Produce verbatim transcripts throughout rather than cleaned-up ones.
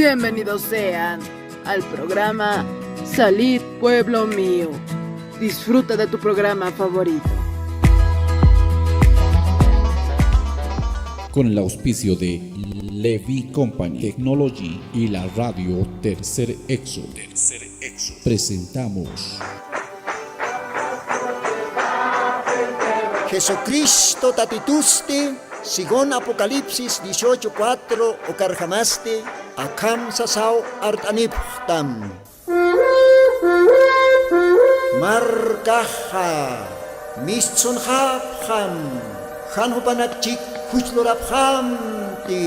Bienvenidos sean al programa Salid, pueblo mío. Disfruta de tu programa favorito. Con el auspicio de Levy Company Technology y la radio Tercer Éxodo, presentamos Jesucristo tatitusti, según Apocalipsis dieciocho cuatro, ukarjamasti akham sasaw art'anipxtam. Markaxa mistsunxapxam, jan jupanak chik juchlurapxamti.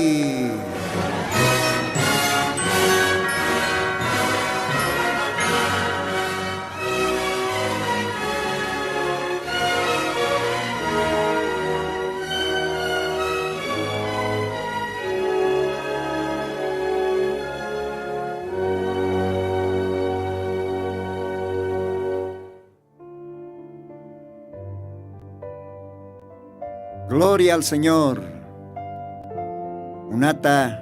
Gloria al Señor. Unata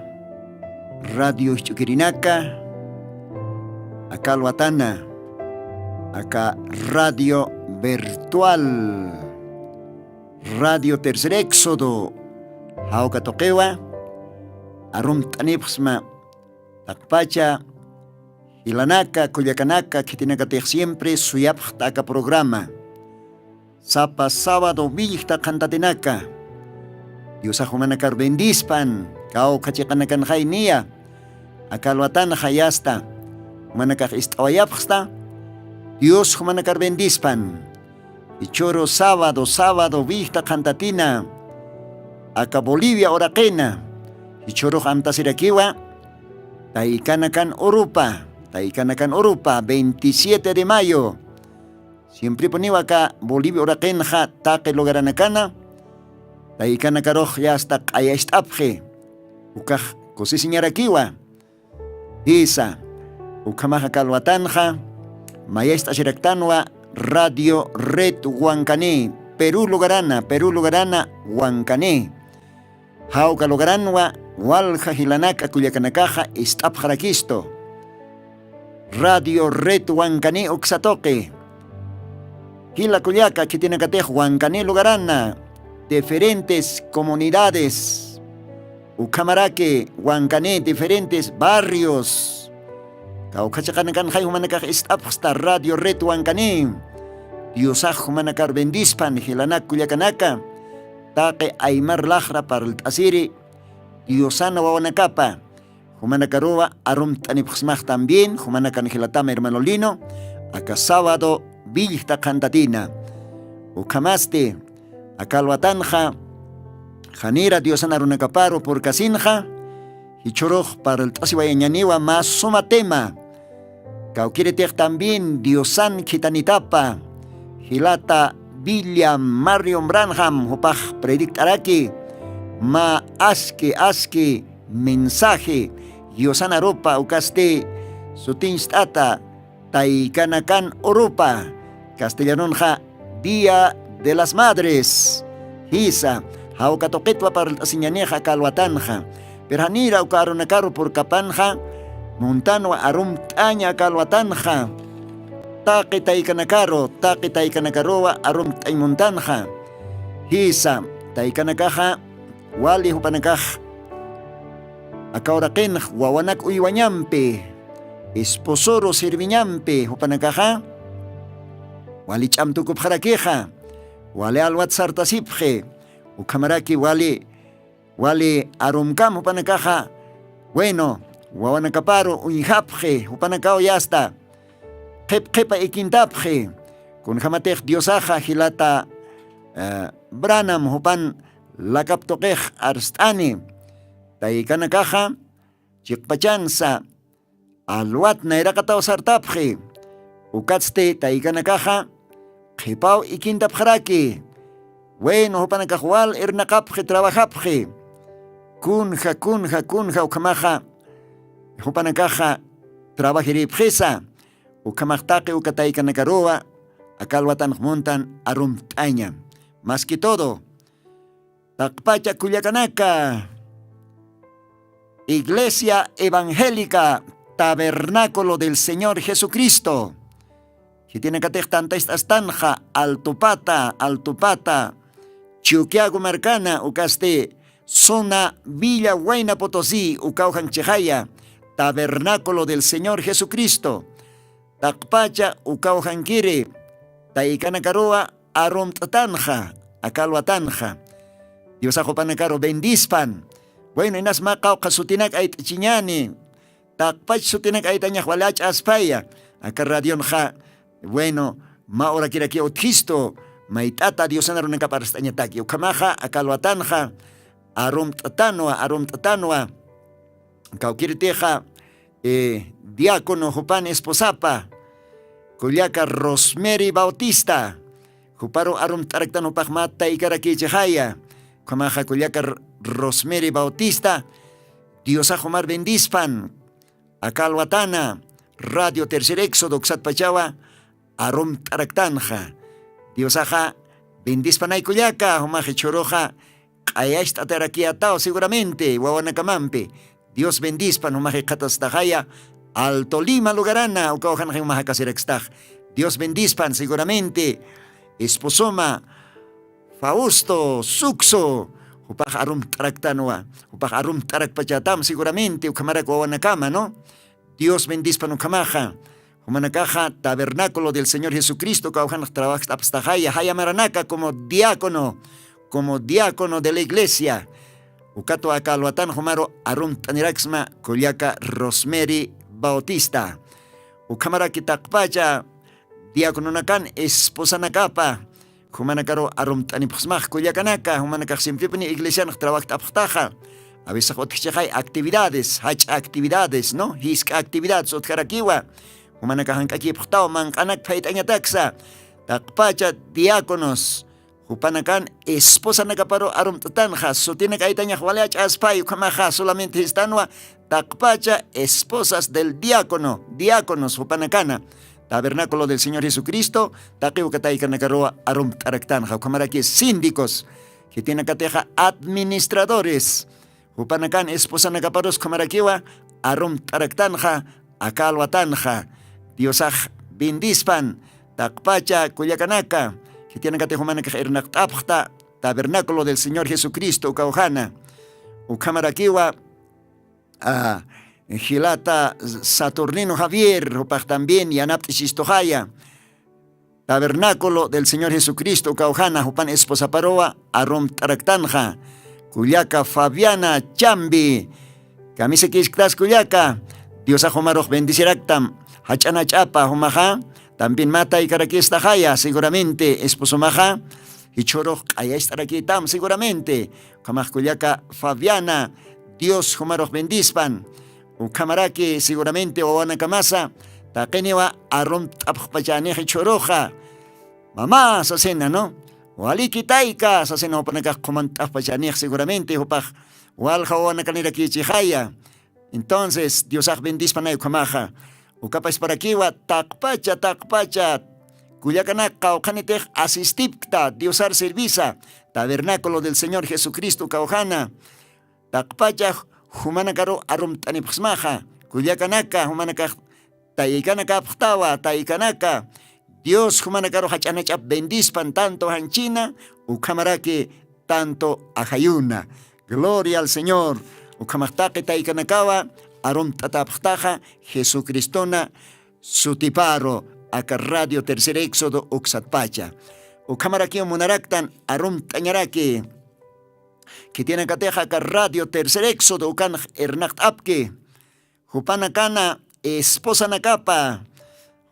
radio ch'ukirinaka, aka alwatana aka radio virtual, Radio Tercer Éxodo, jawka tuqiwa arumt'anipxsma. Taqpacha jilanaka, kullakanaka, khitinakatix siempre suyapxta aka programa. Sapa sábado willjta qhantatinaka, Diosax jumanakar bendispan. Kawkha chiqanakanxay niya, aka alwatanxa yasta jumanakax ist'awayapxsta. Dios jumanakar bendispan. Jichhüru sábado sábado willjta qhantatina aka Bolivia uraqina, jichhürux amtasirakiwa taykanakan urupa, taykanakan urupa veintisiete de mayo. Siemprepuniwa aka Bolivia uraqinxa taqi lugaranakana taykanakarux yasta q'ayacht'apxi, ukax kusisiñarakiwa. Jisa, ukhamaxa aka alwatanxa mayacht'asiraktanwa Radio Red Huancaní, Perú lugarana, Perú lugarana Huancaní. Jawka lugaranwa walja jilanaka kullakanakaxa ist'apxarakistu. Radio Red Huancaní uksa tuqi. Jila kullaka, khitinakatix Huancaní lugarana, diferentes comunidades, ukhamaraki Huancaní diferentes barrios. Kawkha chiqanakanxay jumanakax ist'apxsta Radio Red Huancaní. Diosax jumanakar bendispan jilanak kullakanaka. Taqi aymar laxra parlt'asiri Diosana wawanakapa jumanakaruwa arumt'anipxsmax también, jumanakan jilatama hermano Lino, aka sábado willjta qhantatina. Ukhamasti aka alwatanxa janira Diosan arunakaparu purkasinxa, jichhürux parlt'asiwayañaniwa mä suma tema. Kawkiritix también Diosan khitanitapa jilata William Marrion Branham jupax predict'araki mä aski aski mensaje Diosan arupa, ukasti sutincht'ata taykanakan urupa, castellanonxa Día de las Madres. Jisa, jawka tuqitwa parlt'asiñanixa aka alwatanxa. Pero janira uka arunakaru purkapanxa, muntanwa arumt'aña aka alwatanxa. Taqi taykanakaru, taqi taykanakaruwa arumt'añ muntanxa. Jisa, taykanakaxa wali jupanakax aka uraqinx wawanak uywañampi, esposoru sirviñampi jupanakaxa wali ch'amtukupxarakixa, wali alwat sartasipxi, ukhamaraki wali, wali arumkam jupanakaxa, bueno, wawanakaparu uñjapxi, jupanakaw yasta qhip qhipa ikintapxi. Kunjamatix Diosaxa jilata, eh, Branham jupan lakap tuqix arst'ani, taykanakaxa chiqpachansa alwat nayraqataw sartapxi. Ukatsti taykanakaxa qhipaw ikintapxaraki. Bueno, jupanakax wal irnaqapxi, trabajapxi. Kunja, kunja, kunja ukhamaxa jupanakaxa trabajiripxisa. Ukhamax taqi uka taykanakaruwa aka alwatanx muntan arumt'aña. Más que todo, taqpacha kullakanaka, Iglesia Evangélica Tabernáculo del Señor Jesucristo. Khitinakatix tantacht'astanxa Altupata, Altupata, Chuquiago markana, ukasti Suna Villa Huayna Potosí, ukawjanchixaya Tabernáculo del Señor Jesucristo. Taqpacha ukawjankiri taykanakaruwa arumt'tanxa, akalwatanxa. Diosax jupanakaru bendispan. Bueno, inas mä qawqha sutinak ayt'chiñani. Taqpach sutinak aytañax wali ach'aspaya. Aka radionxa, bueno, mä urakirakiw utjistu, mayt'ata Diosana runakap arst'añataki. Ukhamaxa akalwatanxa arumt'tanwa, arumt'tanwa. Kawkiritixa, eh, diácono jupan esposapa, kullaka Rosemary Bautista, juparu arumt'araktan jupax mä taykarakichixaya. Ukhamaxa kullaka R-, Rosemary Bautista, Diosax jumar bendispan, akalwatana, Radio Tercer Éxodo uksatpachawa arumt'araktanxa. Diosaxa bendispanay kullaka, jumax jichhuruxa q'ayacht'atarakiyataw seguramente wawanakamampi. Dios bendispan, jumax jikxatastaxaya Alto Lima lugarana, ukawjanxa jumax jakasirakstax. Dios bendispan, seguramente esposoma Fausto Suxo, jupax arumt'araktanwa, jupax arumt'arakpachatam seguramente ukhamarak wawanakama, ¿no? Dios bendispan ukhamaxa. Jumanakaxa Tabernáculo del Señor Jesucristo kawjanax trabajt'apstaxaya, jaya maranaka como diácono, como diácono de la iglesia. Ukatwa aka alwatan jumaru arumt'aniraksma kullaka Rosemary Bautista. Ukhamaraki taqpacha diacononakan esposanakapa, jumanakaru arumt'anipxsmax kullakanaka, jumanakax siemprepuni iglesianax trabajt'apxtaxa. A veces utjchixay actividades, jach'a actividades, ¿no? Jisk'a actividades utjarakiwa. Jumanakax jank'akipxtaw manq'anak phayt'añataksa. Taqpacha diáconos, jupanakan esposanakaparu arumt'tanxa, sutinak aytañax wali ach'aspay, ukhamaxa solamente jistanwa, taqpacha esposas del diácono, diáconos jupanakana. Tabernáculo del Señor Jesucristo, taqi uka taykanakaruwa arumt'araktanxa, ukhamaraki síndicos, khitinakatixa administradores, jupanakan esposanakaparus ukhamarakiwa arumt'araktanxa, aka alwatanxa. Diosax bendispan, taqpacha kullakanaka, khitinakatix jumanakax irnaqt'apxta Tabernáculo del Señor Jesucristo ukawjana. Ukhamarakiwa, ah, jilata Saturnino Javier, jupax también yanapt'isistuxaya. Tabernáculo del Señor Jesucristo ukawjana, jupan esposaparuwa arumt'araktanxa. Kullaka Fabiana Chambi, kamisakisktas kullaka, Diosax jumarux bendiciraktam, jach'anach'apa jumaxa, también mä taykarakistaxaya, seguramente esposomaxa jichhurux q'ayacht'arakitam seguramente. Ukhamax kullaka Fabiana, Dios jumarux bendispan. Ukhamaraki seguramente wawanakamasa taqiniwa arumt'apxpachanix jichhuruxa. Mamá sasina, ¿no? Waliki tayka sasina, jupanakax qhumant'apxpachanix seguramente jupax walja wawanakanirakichixaya. Entonces Diosax bendispanay ukhamaxa. Ukapashparakiwa taqpacha, taqpacha kullakanak qawqhanitix asistipkta Diosar servisa Tabernáculo del Señor Jesucristo ukawjana. Taqpacha jumanakaru arumt'anipxsmaxa, kullakanaka, jumanakax taykanakapxtawa, taykanaka. Dios jumanakaru jach'anach'ap bendispan, tanto janchina, ukhamaraki tanto ajayuna. Gloria al Señor. Ukhamax taqi taykanakawa arumt'atapxtaxa Jesucristona sutiparu aka Radio Tercer Éxodo uksatpacha. Ukhamarakiw munaraktan arumt'añaraki. Khitinakatix aka Radio Tercer Éxodo ukanx irnaqt'apki. Jupanakana esposanakapa,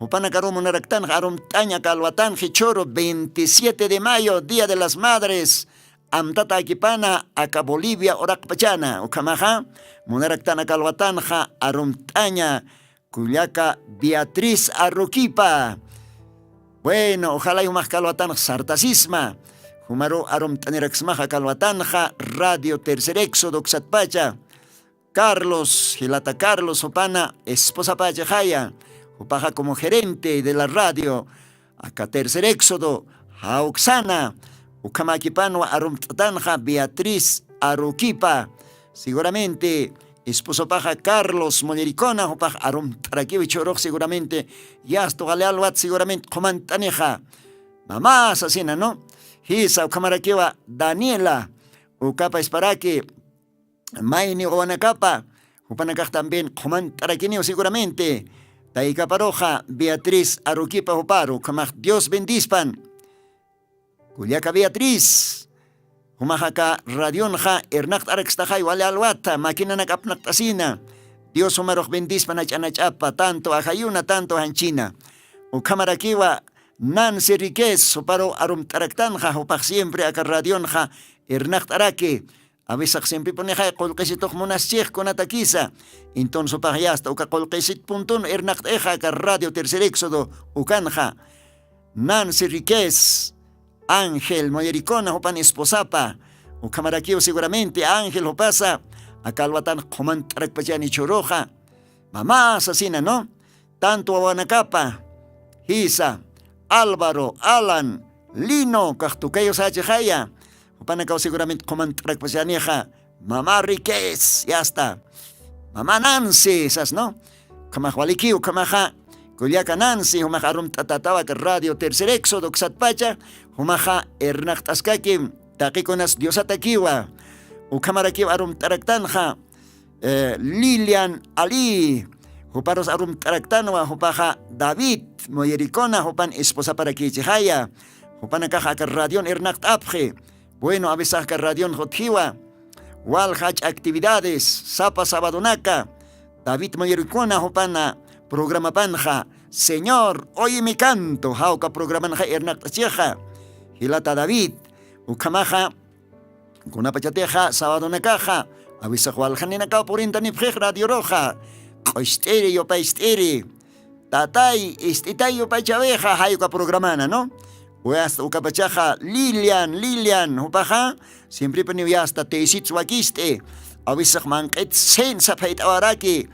jupanakaru munaraktanx arumt'añ aka alwatanx jichhuru veintisiete de mayo, Día de las Madres, amtata akipana aka Bolivia uraqpachana. Ukhamaxa munaraktan aka alwatanxa arumt'aña kullaka Beatriz Aruquipa. Bueno, ojalay jumax aka alwatanx sartasisma. Jumaru arumt'aniraksmaxa aka alwatanxa Radio Tercer Éxodo uksatpacha. Carlos, jilata Carlos, jupana esposapachaxaya. Jupaxa como gerente de la radio aka Tercer Éxodo, jawksana. Ukhamakipanwa arumt'tanxa Beatriz Aruquipa. Seguramente esposopaxa Carlos Mollericona, jupax arumt'arakiw jichhürux seguramente, yasta wali alwat seguramente qhumant'anixa. Mamá sasina, ¿no? Jisa, ukhamarakiwa Daniela, ukapa isparaki, mayni wawanakapa, jupanakax también qhumant'arakiniw seguramente. Taykaparuxa Beatriz Aruquipa juparu, ukhamax Dios bendispan. Kullaka Beatriz, jumax aka radionxa irnaqt'arakstaxay wali alwata, maquinanak apnaqt'asina. Dios jumarux bendispan jach'a jach'apa, tanto ajayuna, tanto janchina. Ukhamarakiwa Nancy Riquez, juparu arumt'araktanxa, jupax siempre aka radionxa irnaqt'araki. A veces siemprepunixay qullqisitux munaschix kunatakisa. Entonces jupax yasta uka qullqisit puntun irnaqt'ixa aka Radio Tercer Éxodo ukanxa. Nancy Riquez, Ángel Mollericona jupan esposapa. Ukhamarakiw seguramente Ángel jupasa aka alwatan qhumant'arakpachani jichhüruxa. Mamá sasina, ¿no? Tanto wawanakapa, jisa, Álvaro, Alan, Lino, kax tukayu sächixaya. Jupanakaw seguramente qhumant'arakpachanixa. Mamá Riquez, yasta. Mamá Nancy, sas, ¿no? Ukhamax walikiw, ukhamaxa. Kullaka Nancy, jumax arumt'atätawa aka Radio Tercer Éxodo uksatpacha, jumaxa irnaqt'askakim, taqikunas Diosatakiwa. Ukhamarakiw arumt'araktanxa. Eh, Lilian Ali, juparus arumt'araktanwa, jupaxa David Mollericona, jupan esposaparakïchixaya. Jupanakaxa aka radion irnaqt'apxi. Bueno, a veces aka radionxa utjiwa. Walja jach'a actividades, sapa sabadonaka. David Mollericona jupana programapanxa, Señor, oye mi canto, jawka programanxa irnaqt'achixa. Jilata David, ukhamaxa, kunapachatixa sabadonakaxa, a veces waljaninakaw purintanipxix radioruxa, q'ust'iri, yupayst'iri, tatay, ist'itay yupaychawixa, jayka programana, ¿no? Pues ukapachaxa, Lilian, Lilian, jupaxa, siemprepuniw yasta tësits wakist'i, a veces manq'it sin saphayt'awaraki.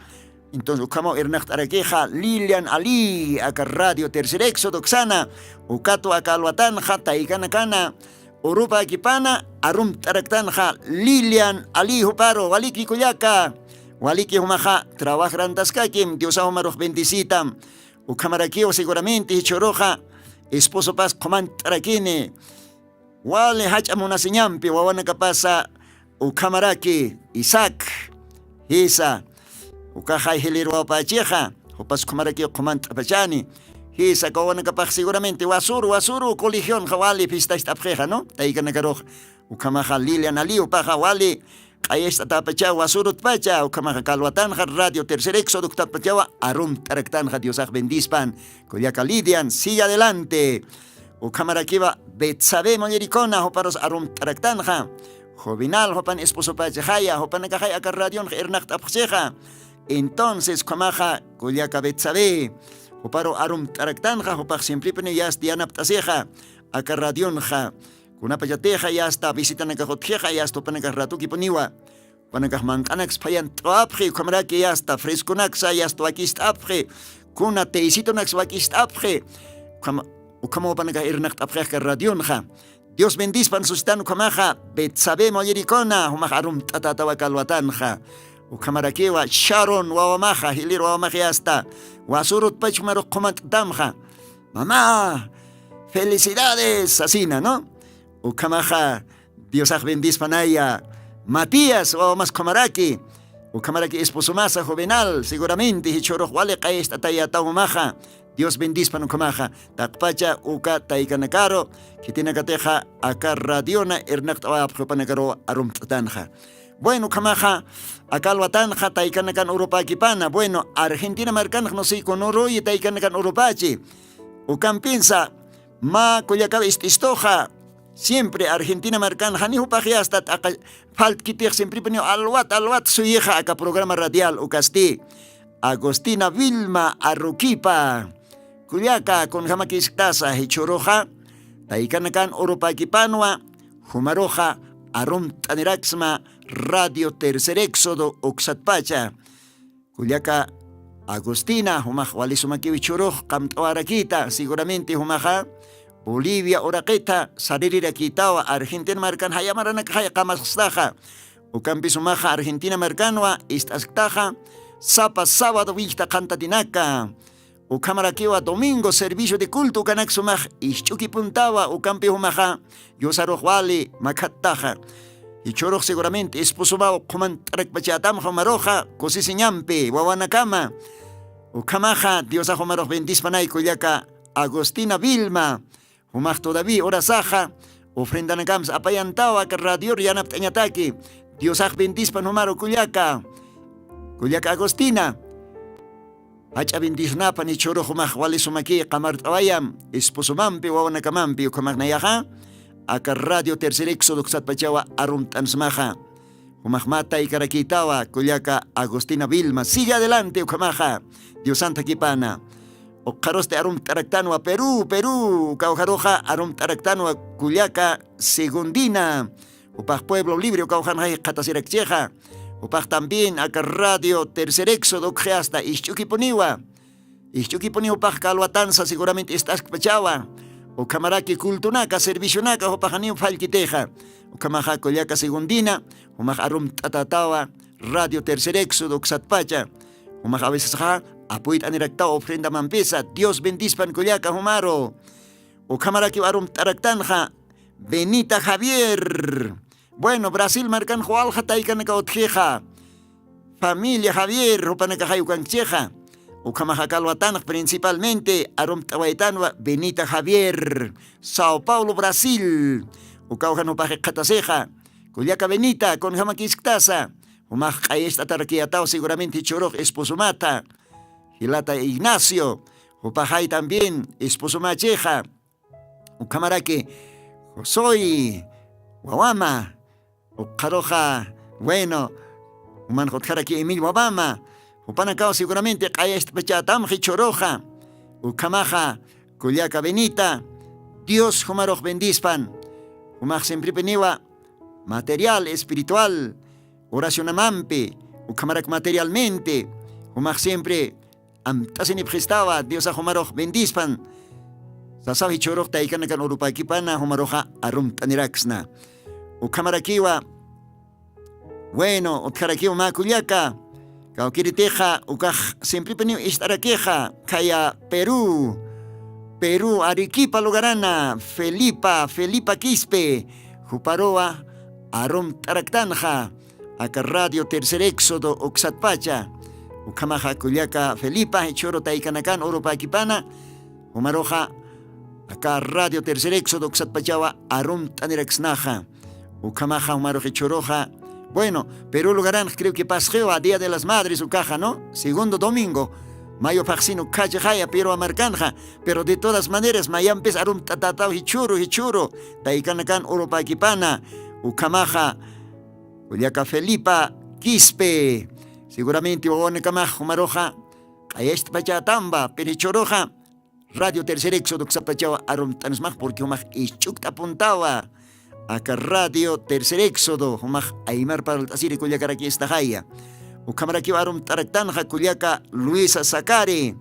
Entonces, ukhamaw irnaqt'arakixa, Lilian Ali, aka Radio Tercer Éxodo uksana, ukatwa aka alwatanxa, taykanakana, Europa akipana, arumt'araktanxa, Lilian Ali juparu, waliki kullaka, waliki jumaxa, trabajrantaskakim, Diosa jumarux bendicitam, ukhamarakiw seguramente jichhüruxa, esposopas qhumant'arakini, wali jach'a munasiñampi wawanakapasa ukhamaraki Isaac, jisa, ukaxay jilïr wawapachixa, jupas ukhamarakiw qhumant'apachani, jisa, aka wawanakapax seguramente wasuru, wasuru colegionxa wali fiestacht'apxixa, ¿no? Taykanakarux, ukhamaxa Lilian Ali, jupaxa wali q'ayacht'atäpacha, wasurutpacha, ukhamaxa aka alwatanxa Radio Tercer Éxodo uktatpachawa, arumt'araktanxa Diosax bendispan, kullaka Lidian, sigue adelante. Ukhamarakiwa Betsabe Mollericona, juparus arumt'araktanxa. Juvenal, jupan esposopächixaya, jupanakaxay aka radionxa irnaqt'apxchixa. Entonces, ukhamaxa, kullaka Betsabe, juparu arumt'araktanxa, jupax siemprepuniw yasta yanapt'asixa, aka radionxa. Kunapachatixa yasta visitanakax utjixa, yasta jupanakax ratukipuniwa. Jupanakax manq'anaks phayant'awapxi, ukhamaraki yasta fresconaksa, yasta wakist'apxi, kuna tësitunaks wakist'apxi. Ukhama, ukhama jupanakax irnaqt'apxi aka radionxa. Dios bendispan susitan ukhamaxa, Betsabe Mollericona, jumax arumt'atätawa aka alwatanxa. Ukhamarakiwa Sharon wawamaxa, jilïr wawamax yasta. Wasurutpach jumarux qhumant'atamxa. Mamá, felicidades, sasina, ¿no? Ukhamaxa, Diosax bendispanaya. Matías, wawamas ukhamaraki. Ukhamaraki esposomasa Juvenal, seguramente, jichhürux wali q'ayacht'atayätaw jumaxa. Dios bendispan ukhamaxa. Taqpacha uka taykanakaru, khitinakatixa aka radiona irnaqt'awayapxi jupanakaru arumt'atanxa. Bueno, ukhamaxa, aka alwatanxa taykanakan Europakipana. Bueno, Argentina markanx no sé kunuruyi taykanakan Europachi. Ukampinsa, mä kullakaw ist'istuxa, siempre Argentina markanxa, ni jupax yasta t'aqa faltkitix, siemprepuniw alwat, alwat suyixa aka programa radial ukasti. Agustina Vilma Arruquipa. Kullaka, kunjamakisktasa jichhüruxa, taykanakan Europakipanwa, jumaruxa, arumt'aniraksma Radio Tercer Éxodo uksatpacha. Kullaka Agustina, jumax wali sumakiw jichhürux qamt'awarakïta, seguramente jumaxa Bolivia uraqita saririrakïtawa, Argentina markan jaya maranakaxay qamasxtaxa. Ukampis jumaxa Argentina markanwa ist'asktaxa sapa sábado willkta qhantatinaka. Ukhamarakiwa domingo servicio de culto ukanak sumax isch'uki puntawa ukampi jumaxa yusarux wali makhattaxa. Jichhurux seguramente esposomaw qhumant'arakpachätam jumaruxa kusisiñampi wawanakama. Ukhamaxa diosax jumarux bendispanay kullaka Agustina Vilma. Jumax todavía urasaxa ofrendanakampis apayantawa aka radior yanapt'añataki. Diosax bendispan jumaru kullaka. Kullaka Agustina, jach'a bendicionapan jichhürux jumax wali sumaki qamart'awayam esposomampi wawanakamampi ukhamax nayaxa aka radio tercer éxodo uksatpachawa arumt'ansmaxa. Jumax mä taykarakïtawa kullaka Agustina Vilma, sigue adelante ukhamaxa. Diosan thakipana. Ukxarusti arumt'araktanwa Perú, Perú kawjaruxa arumt'araktanwa kullaka Segundina. Jupax Pueblo Libre kawjanxa jikxatasirakchixa. Jupax también aka radio tercer éxodo ukxi asta isch'ukipuniwa. Isch'ukipuni jupax kalwatansa seguramente ist'askpachawa. Ukhamaraki cultonaka servicionaka jupaxaniw fallkitixa. Ukhamaxa kullaka Segundina jumax arumt'atatawa radio tercer éxodo uksatpacha. Jumax avecesxa apuyt'aniraktaw ofrendamampisa. Dios bendispan kullaka jumaru. Ukhamarakiw arumt'araktanxa Benita Javier. Bueno, Brasil markanxa walja taykanaka utjixa. Familia Javier jupanakaxay ukankchixa. Ukhamaxa kalwatanx principalmente arumt'awaytanwa Benita Javier, Sao Paulo, Brasil. Ukawjan jupaxi qhatasixa. Kullaka Benita kunjamakiskitasa? Jumax q'ayacht'atarakiyataw seguramente jichhürux esposomata jilata Ignacio. Jupaxay también esposomachixa. Ukhamaraki Josoy wawama. Ukxaruxa, bueno, jumanx utjaraki Emil wawama. Jupanakaw seguramente q'ayacht'pachatam jichhüruxa. Ukhamaxa kullaka Benita, Dios jumarux bendispan. Jumax siemprepiniwa material espiritual oracionamampi, ukhamarak materialmente jumax siempre amt'asinipxistawa. Diosax jumarux bendispan. Sasaw jichhürux taykanakan urupäkipana jumaruxa arumt'aniraksna. Ukhamarakiwa. Bueno, utjarakiwa mä kullaka. Kawkiritixa ukax siemprepiniw ist'arakixa khaya Perú, Perú Arequipa lugarana Felipa, Felipa Quispe. Juparuwa arumt'araktanxa aka radio tercer éxodo uksatpacha. Ukhamaxa kullaka Felipa jichhüru taykanakan urupäkipana jumaruxa aka radio tercer éxodo uksatpachawa arumt'aniraksnaxa. Ukhamaxa jumarux jichhüruxa. Bueno, Perú lugaranx creo que pasqiwa día de las madres ukaxa, ¿no? Segundo domingo mayo phaxsin ukxachaxaya Perú markanxa. Pero de todas maneras mayampis arumt'atataw jichhüru jichhüru taykanakan urupäkipana. Ukhamaxa kullaka Felipa Quispe. Seguramente wawanakamax jumaruxa q'ayacht'pachätamba, pero jichhüruxa radio tercer éxodo uksatpachawa arumt'ansmax porque jumax isch'ukt'apuntawa. Aka radio tercer éxodo jumax aymar parlt'asiri kullakarak istaxaya. Ukhamarakiw arumt'araktanxa kullaka Luisa Zacari,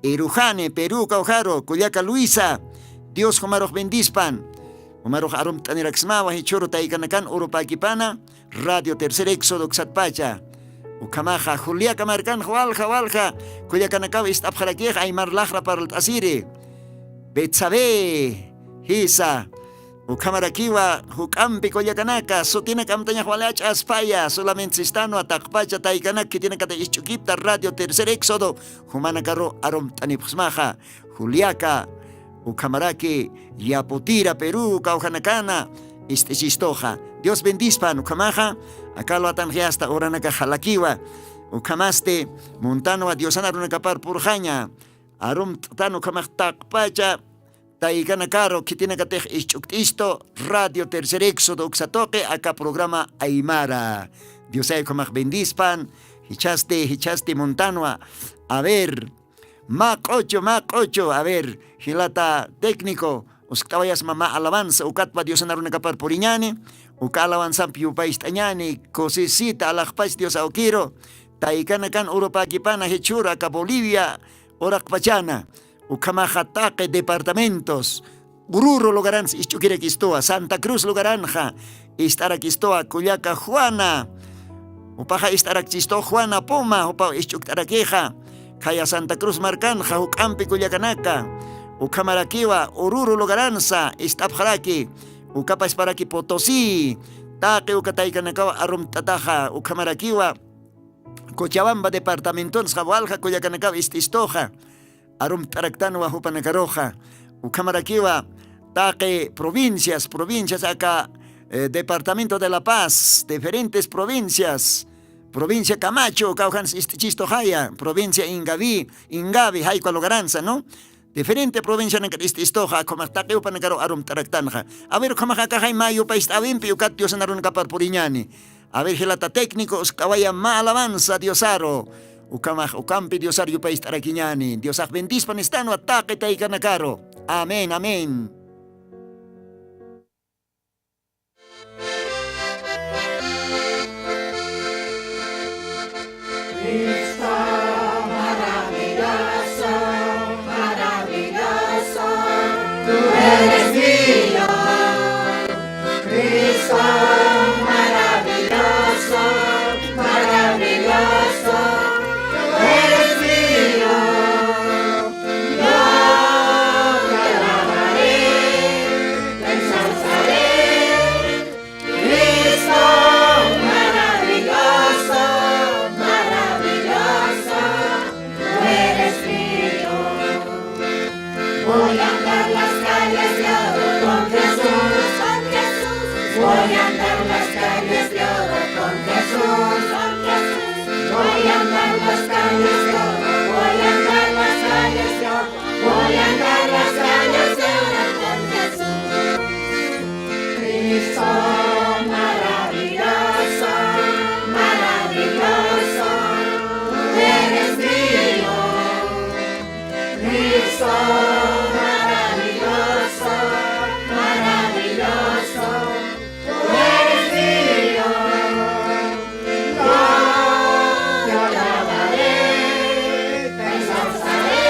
Erujane, Perú kawjaru. Kullaka Luisa, Dios jumarux bendispan. Jumarux arumt'aniraksmawa jichhüru taykanakan urupäkipana radio tercer éxodo uksatpacha. Ukhamaxa Juliaca markanx walja walja kullakanakaw ist'apxarakix aymar laxra parlt'asiri. Betsabé, jisa. Ukhamarakiwa juk'ampi kullakanaka sutinak amtañax wali ach'aspaya, solamente sistanwa taqpacha taykanak khitinakata isch'ukipta radio tercer éxodo jumanakaru arumt'anipxsmaxa. Juliaca, ukhamaraki Yaputira Perú kawjanakana ist'ichistuxa. Dios bendispan. Ukhamaxa aka alwatanxi asta uranakax jalakiwa. Ukhamasti muntanwa diosan arunakapar purxaña. Arumt'tan ukhamax taqpacha taykanakaru khitinakatix isch'ukt'istu radio tercer éxodo uksatuqi aka programa aymara. Diosay ukhamax bendispan. Jichhasti jichhasti muntanwa. A ver, mä q'uchu mä q'uchu, a ver, jilata técnico, uskt'awayasma mä alabanza ukatpa diosan arunakapar puriñani. Uka alabanzampi yupayst'añani kusisita alaxpach dios awkiru. Taykanakan urupäkipana jichhüru aka Bolivia uraqpachana. Ukhamaxa taqi departamentos, Oruro lugaransa ist'ukirakistuwa, Santa Cruz lugaranxa ist'arakistuwa kullaka Juana. Jupaxa ist'arakchistuwa Juana Puma, jupaw ist'ukt'arakixa. Khaya Santa Cruz markanxa juk'ampi kullakanaka. Ukhamarakiwa Oruro lugaransa ist'apxaraki. Ukapasparaki Potosí. Taqi uka taykanakaw arumt'ataxa. Ukhamarakiwa Cochabamba departamentonsa walja kullakanakaw ist'istuxa. Arumt'araktanwa jupanakaruxa. Ukhamarakiwa taqi provincias, provincias aka, eh, departamento de La Paz, diferentes provincias. Provincia Camacho, kawjans ist'ichistuxaya, provincia Ingavi, Ingavi, jaykwa lugaransa, ¿no? Diferente provincianakat ist'istuxa, ukhamax taqi jupanakaru arumt'araktanxa. A ver, ukhamax akaxay mä yupast'awimpi ukat Diosana arunakapar puriñäni. A ver, jilata técnico, uskt'awaya mä alabanza Diosaru. Ukhamax, ukampi Diosar yupast'arakiñäni. Diosax bendispan istanwa taqi taykanakaru. Amén, amén. Cristo maravilloso, maravilloso, tú eres mío. Cristo maravilloso, maravilloso, tú eres mío. Yo te alabaré, te ensalzaré, Cristo maravilloso, maravilloso, tú eres mío. Voy a andar las calles de oro con Jesús, con Jesús. Voy a andar las calles de oro con Jesús, con Jesús. Voy a andar las calles de oro, voy a andar las calles de oro. Voy a andar las calles de oro con Jesús. Cristo maravilloso, maravilloso, tú eres mío. Cristo maravilloso, maravilloso, tú eres mío. Yo te alabaré, te ensalzaré,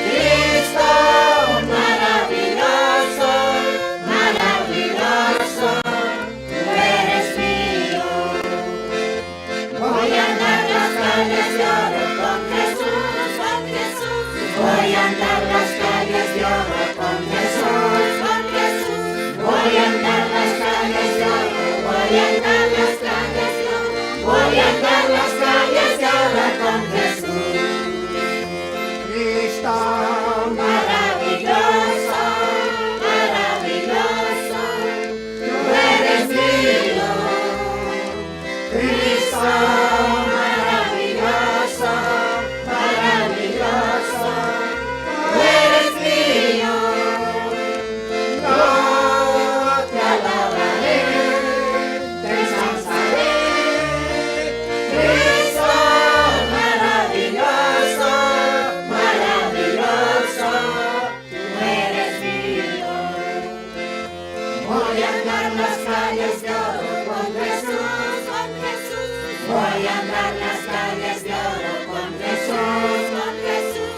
Cristo maravilloso, maravilloso, tú eres mío. Voy a andar las calles de oro con Jesús, con Jesús. Voy a andar las calles de oro con Jesús, con Jesús. Voy a andar las calles de oro, voy a andar las calles de oro, voy a andar las calles de oro con Jesús. Cristo maravilloso, maravilloso, tú eres mío. Cristo maravilloso, maravilloso, tú eres mío. Yo te alabaré, te ensalzaré. Cristo maravilloso, maravilloso, tú eres mío. Voy a andar las calles de oro con Jesús, con Jesús. Voy a andar las calles de oro con Jesús, con Jesús.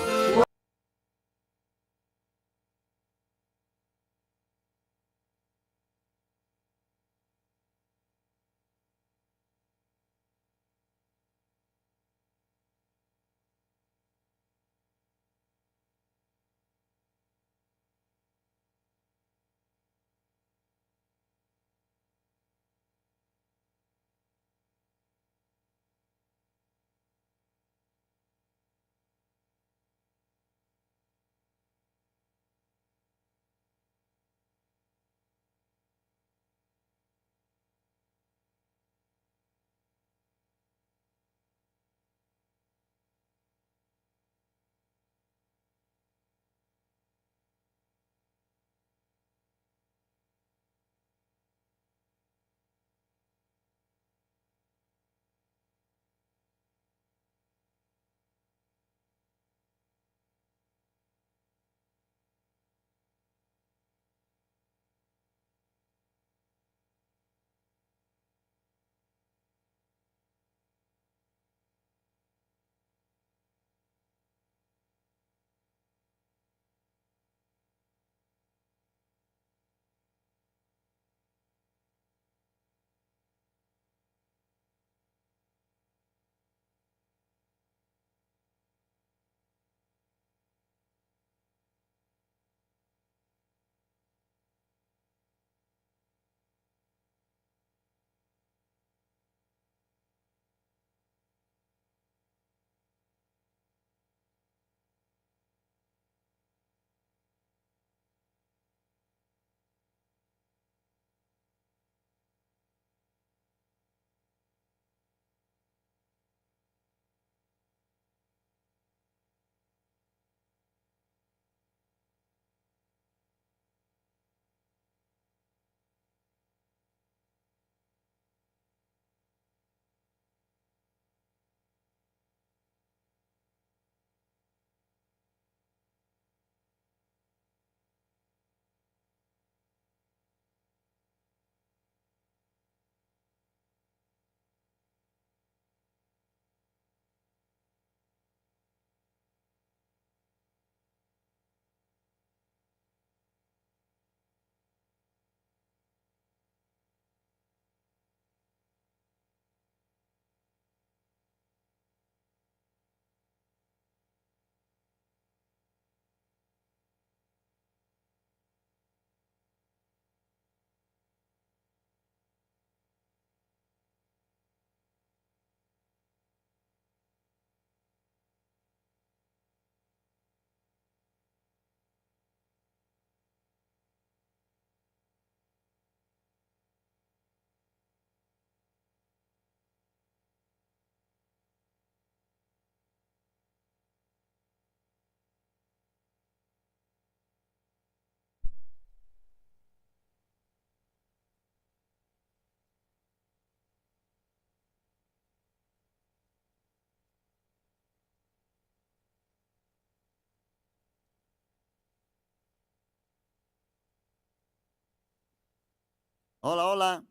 Hola, hola.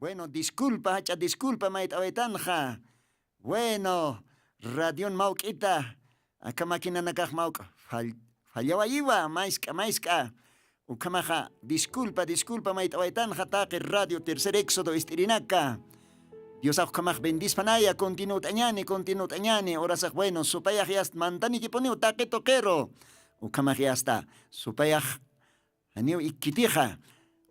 Bueno, disculpa, jach'a disculpa mayt'awaytanxa. Bueno, radion mawk'ita, aka maquinanakax mawk'a fall-, fallawayiwa, maysk'a, maysk'a. Ukhamaxa, disculpa, disculpa mayt'awaytanxa taqi Radio Tercer Éxodo ist'irinaka. Diosax ukhamax bendispanaya, continuwt'añani, continuwt'añani, urasax, bueno, supayax yast mantanikipuniw taqi tuqiru. Ukhamax yasta, supayax janiw ikkitixa.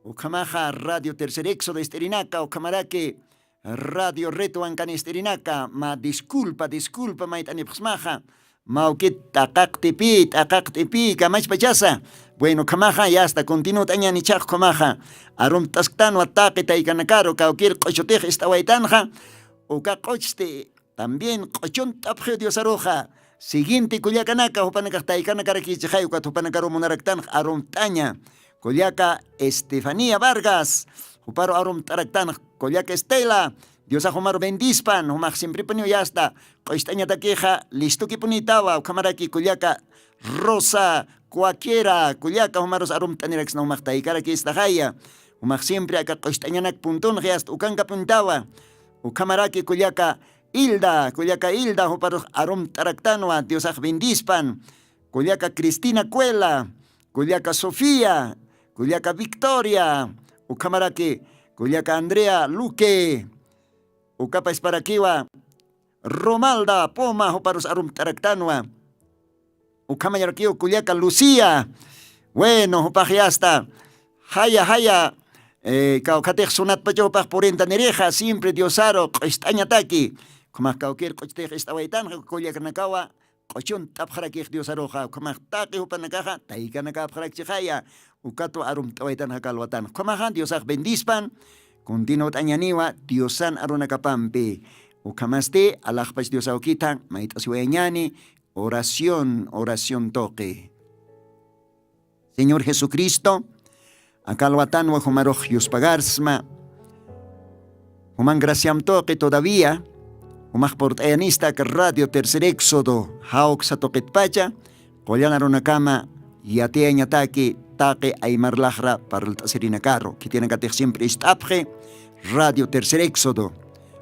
Ukhamaxa Radio Tercer Éxodo ist'irinaka, ukhamaraki Radio Reto Wankani ist'irinaka, mä disculpa, disculpa mayt'anipxsmaxa. Mawkit t'aqaqtipï, t'aqaqtipï, kamachpachasa. Bueno, ukhamaxa, yasta, continuwt'añäni ichhax ukhamaxa. Arumt'asktanwa taqi taykanakaru, kawkïr q'uchutix ist'awaytanxa. Uka q'uchsti también q'uchunt'apxiw Diosaruxa. Siguiente kullakanaka, jupanakax taykanakarakichixay, ukat jupanakaru munaraktanx arumt'aña. Kullaka Estefanía Vargas, juparu arumt'araktanx, kullaka Estela, Diosax jumaru bendispan, jumax siemprepuniw yasta q'ucht'añatakixa listokipunïtawa, ukhamaraki kullaka Rosa Cuaquiera, kullaka jumarus arumt'aniraksna, jumax taykarakistaxaya. Jumax siempre aka q'ucht'añanak puntunx yasta ukankapunïtawa. Ukhamaraki kullaka Hilda, kullaka Hilda, juparux arumt'araktanwa, Diosax bendispan. Kullaka Cristina Cuela, kullaka Sofía, kullaka Victoria, ukhamaraki kullaka Andrea Luque, ukapachparakiwa Romalda Poma, juparus arumt'araktanwa. Ukhamañarakiw kullaka Lucía. Bueno, jupax yasta jaya, jaya, eh, kawkhatix sunatpacha jupax purintanirixa, siempre Diosaru q'ucht'añataki. Ukhamax kawkïr q'uchtix ist'awaytanxa, kullakanakawa q'uchunt'apxarakix Diosaruxa, ukhamax taqi jupanakaxa taykanakäpxarakchixaya, ukatwa arumt'awaytanxa aka alwatanxa. Ukhamaxa Diosax bendispan, continuwt'añäniwa Diosan arunakapampi. Ukhamasti alaxpach Dios awkitha mayt'asiwayañäni, oración, oración tuqi. Señor Jesucristo, aka alwatanwa jumarux yuspagarsma, juman graciam tuqi todavía, jumax purt'ayanista aka Radio Tercer Éxodo jawksa tuqitpacha, qullan arunakama yatiyañataki taqi aymar laxra parlt'asirinakaru, khitinakatix siempre ist'apxi Radio Tercer Éxodo,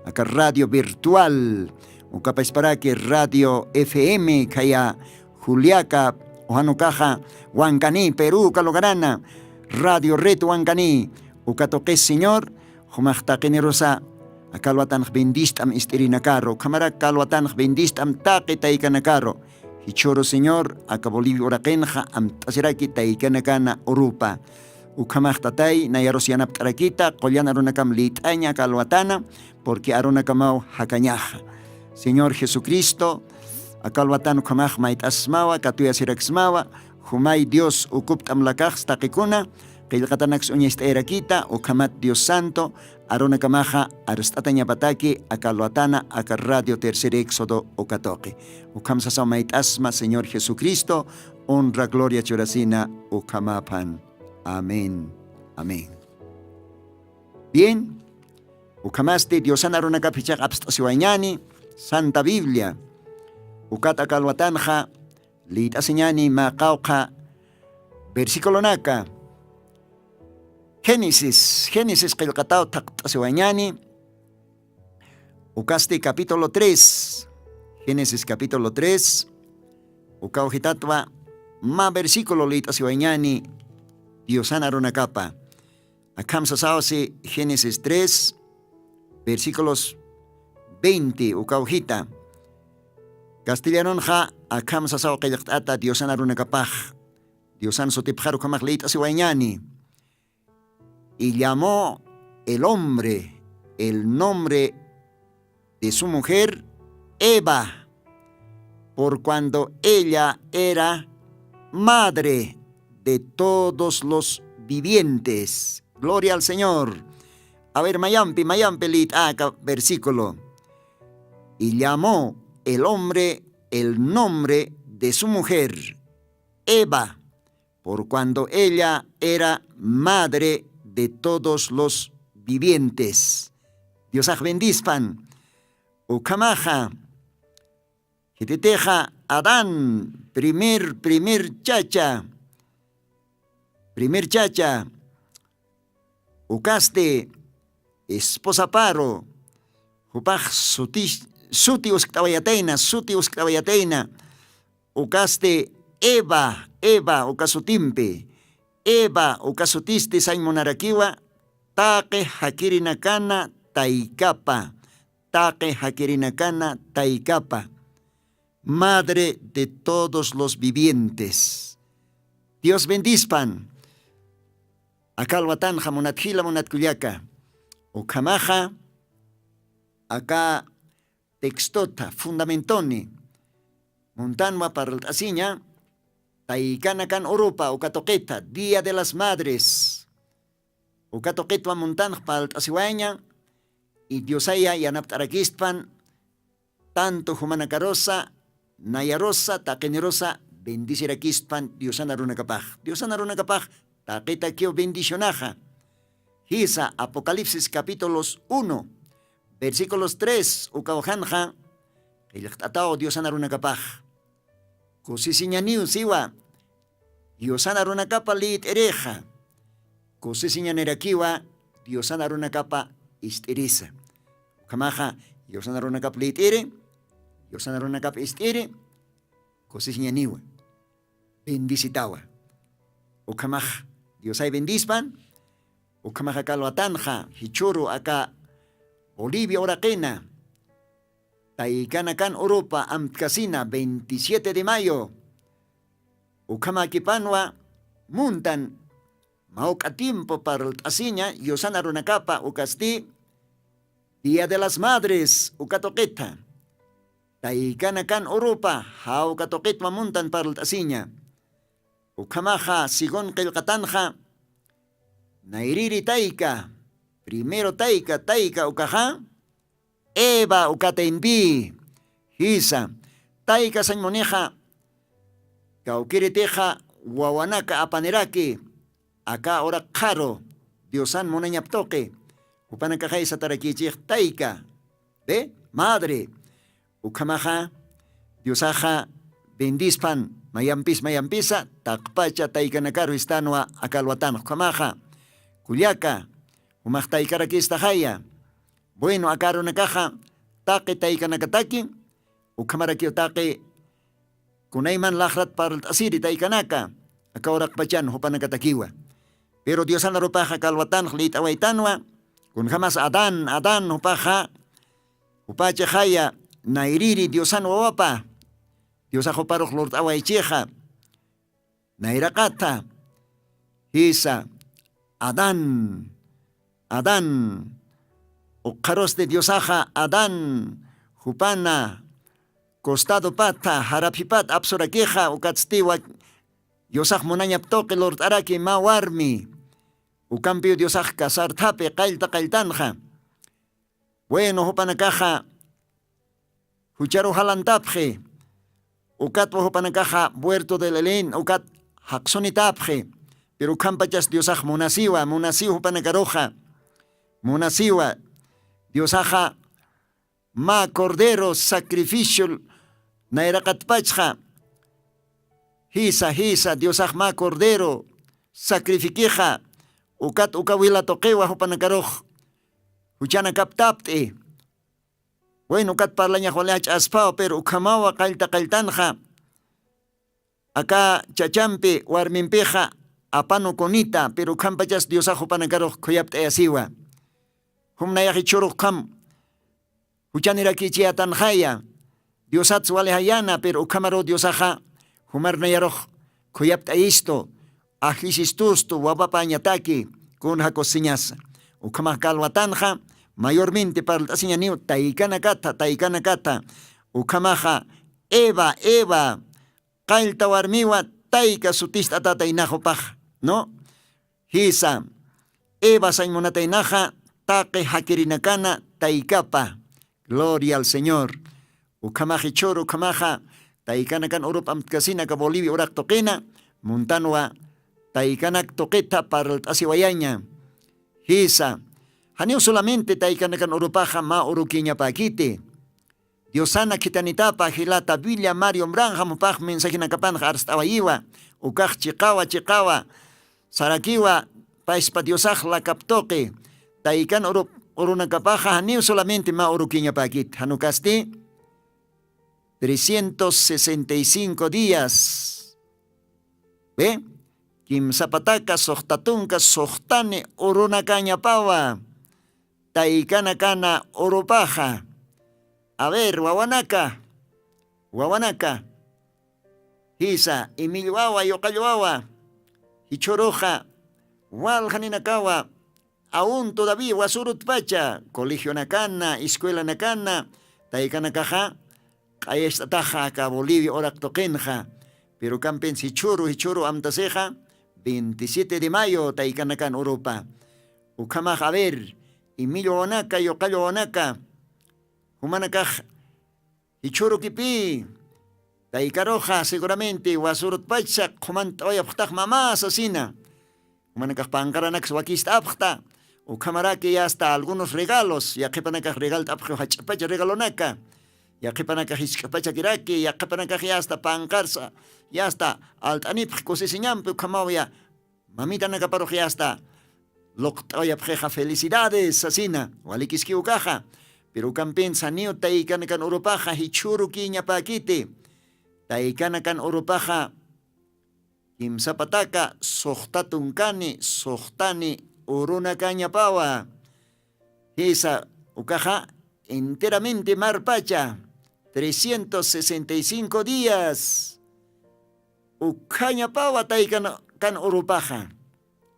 aka radio virtual, ukapachparaki Radio F M khaya Juliaca, ujan ukaxa Huancaní, Perú, uka lugarana, Radio Red Huancaní, uka tuqis Señor, jumax taqinirusa aka alwatanx bendist'am ist'irinakaru, ukhamarak aka alwatanx bendist'am taqi taykanakaru. Jichhüru Señor, aka Bolivia uraqinxa amt'asiraki taykanakana urupa. Ukhamax Tatay, nayarus yanapt'arakita, qullan arunakam liyt'aña aka alwatana, porque arunakamaw jakañaxa. Señor Jesucristo, aka alwatan ukhamax mayt'asmawa, katuyasiraksmawa, jumay Dios ukupt'am lakax taqikuna, qillqatanaks uñacht'ayarakita, ukhamat Dios Santo, arunakamaxa arst'atañapataki aka alwatana, aka Radio Tercer Éxodo uka tuqi. Ukham sasaw mayt'asma Señor Jesucristo, honra, gloria churasina ukhamaphan. Amén. Amén. Bien. Ukhamasti Diosan arunakap jichhax apst'asiwayañäni, Santa Biblia. Ukat aka alwatanxa liyt'asiñäni mä qawqha versiculonaka. Génesis, Génesis qillqataw thaqt'asiwayañäni, ukasti capítulo tres, Génesis capítulo tres, ukaw jitatwa mä versículo liyt'asiwayañäni Diosan arunakapa. Akham sasawsi Génesis tres, versículos veinte, ukaw jita. Castellanonxa akham sasaw qillqt'ata Diosan arunakapax. Diosan sutipxar ukhamax liyt'asiwayañäni. Y llamó el hombre el nombre de su mujer Eva, por cuando ella era madre de todos los vivientes. Gloria al Señor. A ver, mayampi, mayampi liyt'aka versículo. Y llamó el hombre el nombre de su mujer Eva, por cuando ella era madre de todos los vivientes. Diosax bendispan. Ukhamaxa, jititixa Adán, primer, primer chacha, Primer chacha, ukasti esposaparu, jupax suti uskt'awayatayna, suti uskt'awayatayna. Ukasti eva, eva uka sutimpi. Eva uka sutisti sañ munarakiwa, taqi jakirinakana taykapa, taqi jakirinakana taykapa, madre de todos los vivientes. Dios bendispan. Aka alwatanxa munatjila munatkullaka, ukhamaxa aka textota fundamentoni muntanwa parlt'asiña, taykanakan urupa uka tuqita día de las madres, uka tuqitwa muntanx parlt'asiwaña. Y diosaya yanapt'arakistpan tanto jumanakarusa, nayarusa taqinirusa bendicirakistpan diosana runakapax, diosana runakapax taqitakiw bendicionaxa. Jisa apocalipsis capítulos uno, versículos tres ukawjanxa qillqt'ataw diosana runakapax. Kusisiñaniw siwa diosana runakapa lït'irixa, kusisiñanirakiwa diosana runakapa ist'irisa. Ukhamaxa diosana runakapa lït'iri, diosana runakapa ist'iri kusisiñaniwa, bendisitawa. Ukhamax diosay bendispan. Ukhamaxa kalwatanxa jichhuru aka bolivia uraqina taykanakan urupa amtkasina veintisiete de mayo. Ukhamakipanwa muntan mawk'a tiempo parlt'asiña yusana runakapa ukasti día de las madres uka tuqitha taykanakan urupa jawka tuqitwa muntan parlt'asiña. Ukhamaxa según qillqatanxa nayriri tayka, primero tayka tayka ukaxa eva ukata inpï. Jisa tayka sañ munixa kawkiritixa wawanaka apaniraki aka uraq qharu diosan munañap tuqi jupanakaxay satarakïchix tayka, be madre. Ukhamaxa diosaxa bendispan mayampis mayampisa taqpacha taykanakaru istanwa aka alwatanxa ukhamaxa kullaka jumax taykarakistaxaya. Bueno aka arunakaxa taqi taykanakataki ukhamarakiw taqi kunayman laxrat parlt'asiri taykanaka aka uraqpachan jupanakatakiwa. Pero diosana rupaxa kalwatanx lït'awaytanwa kunjamas adán adán jupaxa jupachaxaya nayriri diosan wawapa diosax juparux lurt'awaychixa nayraqatha. Jisa adán adán ukxarusti diosaxa adán jupana costadopatha jaraphipat apsurakixa ukatstiwa diosax munañap tuqi lurt'araki mä warmi ukampiw diosax casarthapi qallta qalltanxa. Bueno jupanakaxa jucharu jalantapxi ukatwa jupanakaxa puerto del elén ukat jaqsunitapxi. Pero ukhampachas diosax munasiwa munasiw jupanakaruxa munasiwa diosaxa mä cordero sacrificio nayraqatpachxa. Jisa jisa diosax mä cordero sacrifiquixa ukat uka wila tuqiwa jupanakarux juchanakaptapt'i. Bueno ukat parlañax wali jach'aspaw pero ukhamawa qallta qalltanxa aka chachampi warmimpixa apanu kunita pero ukhampachas diosax jupanakarux khuyapt'ayasiwa. Jumnayax ichhurux ukham juchanirakichiyatanxaya diosats wali jayana pero ukhamaruw diosaxa jumarnayarux khuyapt'ayistu ajllisistustu wapapañataki kunja kusiñasa. Ukhamax kalwatanxa mayormente parlt'asiñaniw taykanakatha taykanakatha ukhamaxa eva eva qallta warmiwa tayka sutist'atata inaxupax no. Jisa eva sañ munataynaxa taqi jakirinakana taykapa. Gloria al señor. Ukhamax ichhur ukhamaxa taykanakan urup amtkasina aka bolivia uraq tuqina muntanwa taykanak tuqitha parlt'asiwayaña. Jisa janiw solamente taykanakan urupaxa mä urukiñapäkiti. Diosana khitanitapa jilata villa mario mranjam jupax mensajinakapanxa arst'awayiwa ukax chiqawa chiqawa. sarakiwa, paspa diosax lakaptuqi. Taykan urunakapaxa janiw solamente mä urukiñapäkit janukasti, trescientos sesenta y cinco días. Be, kimsapataka suxta tunka suxtani urunakañapawa taykanakana urupaxa. A ver, wawanaka, wawanaka, jisa, imillwawa yuqallwawa, jichhuruxa waljaninakawa, aun todavía wasurutpacha colegionakana, escuelanakana taykanakaxa q'ayacht'ataxa aka bolivia uraq tuqinxa. Pero ukampins jichhuru jichhuru amtasixa, veintisiete de mayo taykanakan urupa. Ukhamax a ver, imillwawanaka yuqallwawanaka, jumanakax jichhurukipï, taykaruxa seguramente wasurutpacha qhumant'awayapxtax mamä sasina. Jumanakax panqaranaksa wakist'apxta. Ukhamaraki yasta algunos regalos yaqhipanakax regalt'apxiw jach'pacha regalonaka. Yaqhipanakax jisk'pachakiraki yaqhipanakax yasta panqarsa, yasta alt'anipxi kusisiñampi ukhamawya. Mamitanakaparux yasta luqt'awayapxixa felicidades sasina walikiskiw ukaxa. Pero ukampinsa niw taykanakan urupaxa jichhurukïñapäkiti. Taykanakan urupaxa kimsapataka suxta tunkani suxtani urunakañapawa. Jisa, ukaxa enteramente marpacha, trescientos sesenta y cinco días. Ukhañapawa taykan kan urupaxa.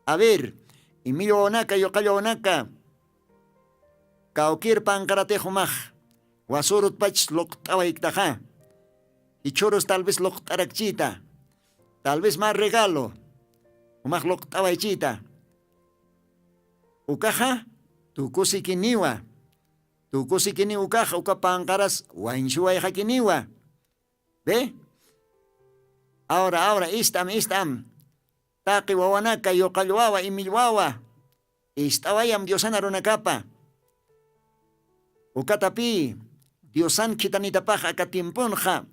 A ver, imillwawanaka yuqallwawanaka, kawkir panqaratix jumax wasurutpachs luqt'awayktaxa. Jichhurus tal vez luqt'arakchita, tal vez mä regalo jumax luqt'awaychita. Ukaxa tukusikiniwa. Tukusikiniw ukaxa uka panqaras wañsuwayxakiniwa. Be, awra awra ist'am ist'am, taqi wawanaka yuqallwawa imillwawa, ist'awayam diosana runakapa. Ukatapï diosan khitanitapax aka tiemponxa,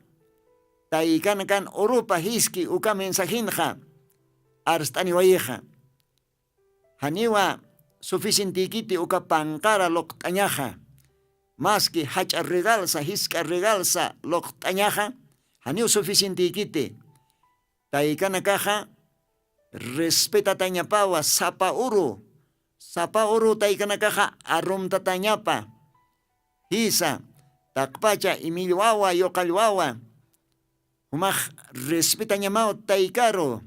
taykanakan urupa jiski uka mensajinxa arst'aniwayixa. Janiwa suficientikiti uka panqara luqt'añaxa. Maski jach'a regalsa jisk'a regalsa luqt'añaxa, janiw suficientikiti. Taykanakaxa respetatañapawa sapa uru, sapa uru taykanakaxa arumtatañapa. Jisa, taqpacha imillwawa yuqallwawa, jumax respetañamaw taykaru.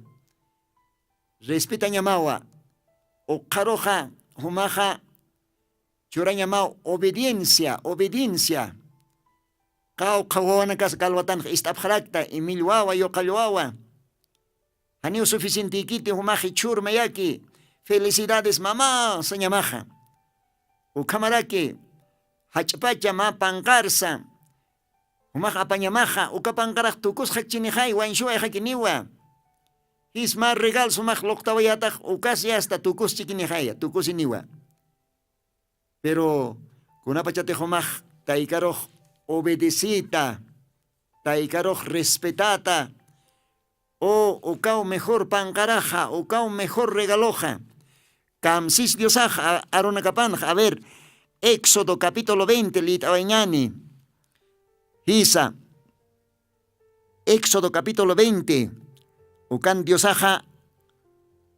Respetañamawa. Uqharuxa jumaxa churañamaw obediencia obediencia. Qawqha wawanakas kalwatanx ist'apxarakta imillwawa yuqallwawa. Janiw suficientikiti jumaxi chhurmayaki. Felicidades mamä sañamaxa. Ukhamaraki jach'pacha mä panqarsa jumax apañamaxa uka panqarax tukusxakchinixay wañsuwayxakiniwa. Jismar regal sumax luqtawayatax ukas yasta tukuschikinixaya tukusiniwa. Pero kunapachatix jumax taykarux obedecita, taykarux respetata, o ukaw mejor panqaraxa ukaw mejor regaloxa. Kamsis diosax arunakapanxa a ver, éxodo capítulo veinte lït'awayñani. Jisa, éxodo capítulo veinte. Ukan diosaxa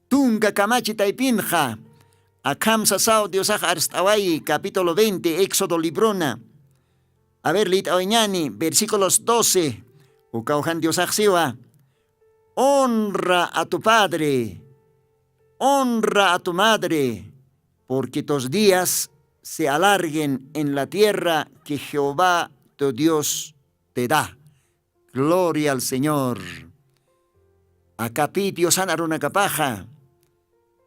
tunka kamachi taypinxa. Akham sasaw diosax arst'awayi capítulo veinte éxodo librona. A ver lït'awayñani versículos doce. Ukaw jan diosax siwa, honra a tu padre, honra a tu madre, porque tus días se alarguen en la tierra que jehová tu dios te da. Gloria al señor. Akapï diosan arunakapaxa,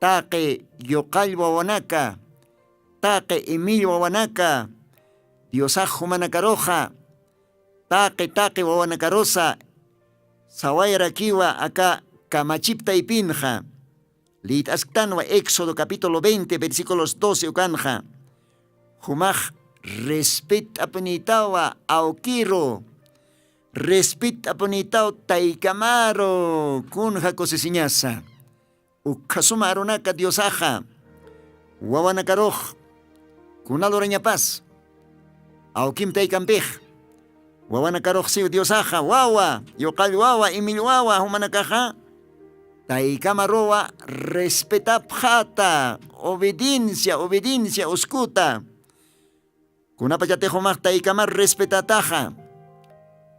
taqi yuqall wawanaka, taqi imill wawanaka, diosax jumanakaruxa taqi taqi wawanakarusa sawayarakiwa aka kamachip taypinxa. Lït'asktanwa éxodo capítulo veinte versículos doce ukanxa. Jumax respet'apunïtawa awkiru, respet'apunïtaw taykamaru. Kunja kusisiñasa. Ukhasuma arunaka diosaxa wawanakarux kunalurañapas awkim taykampix wawanakarux siw diosaxa wawa yuqall wawa imill wawa jumanakaxa taykamaruwa respetapxata obediencia obediencia uskuta. Kunapachatix jumax taykamar respetataxa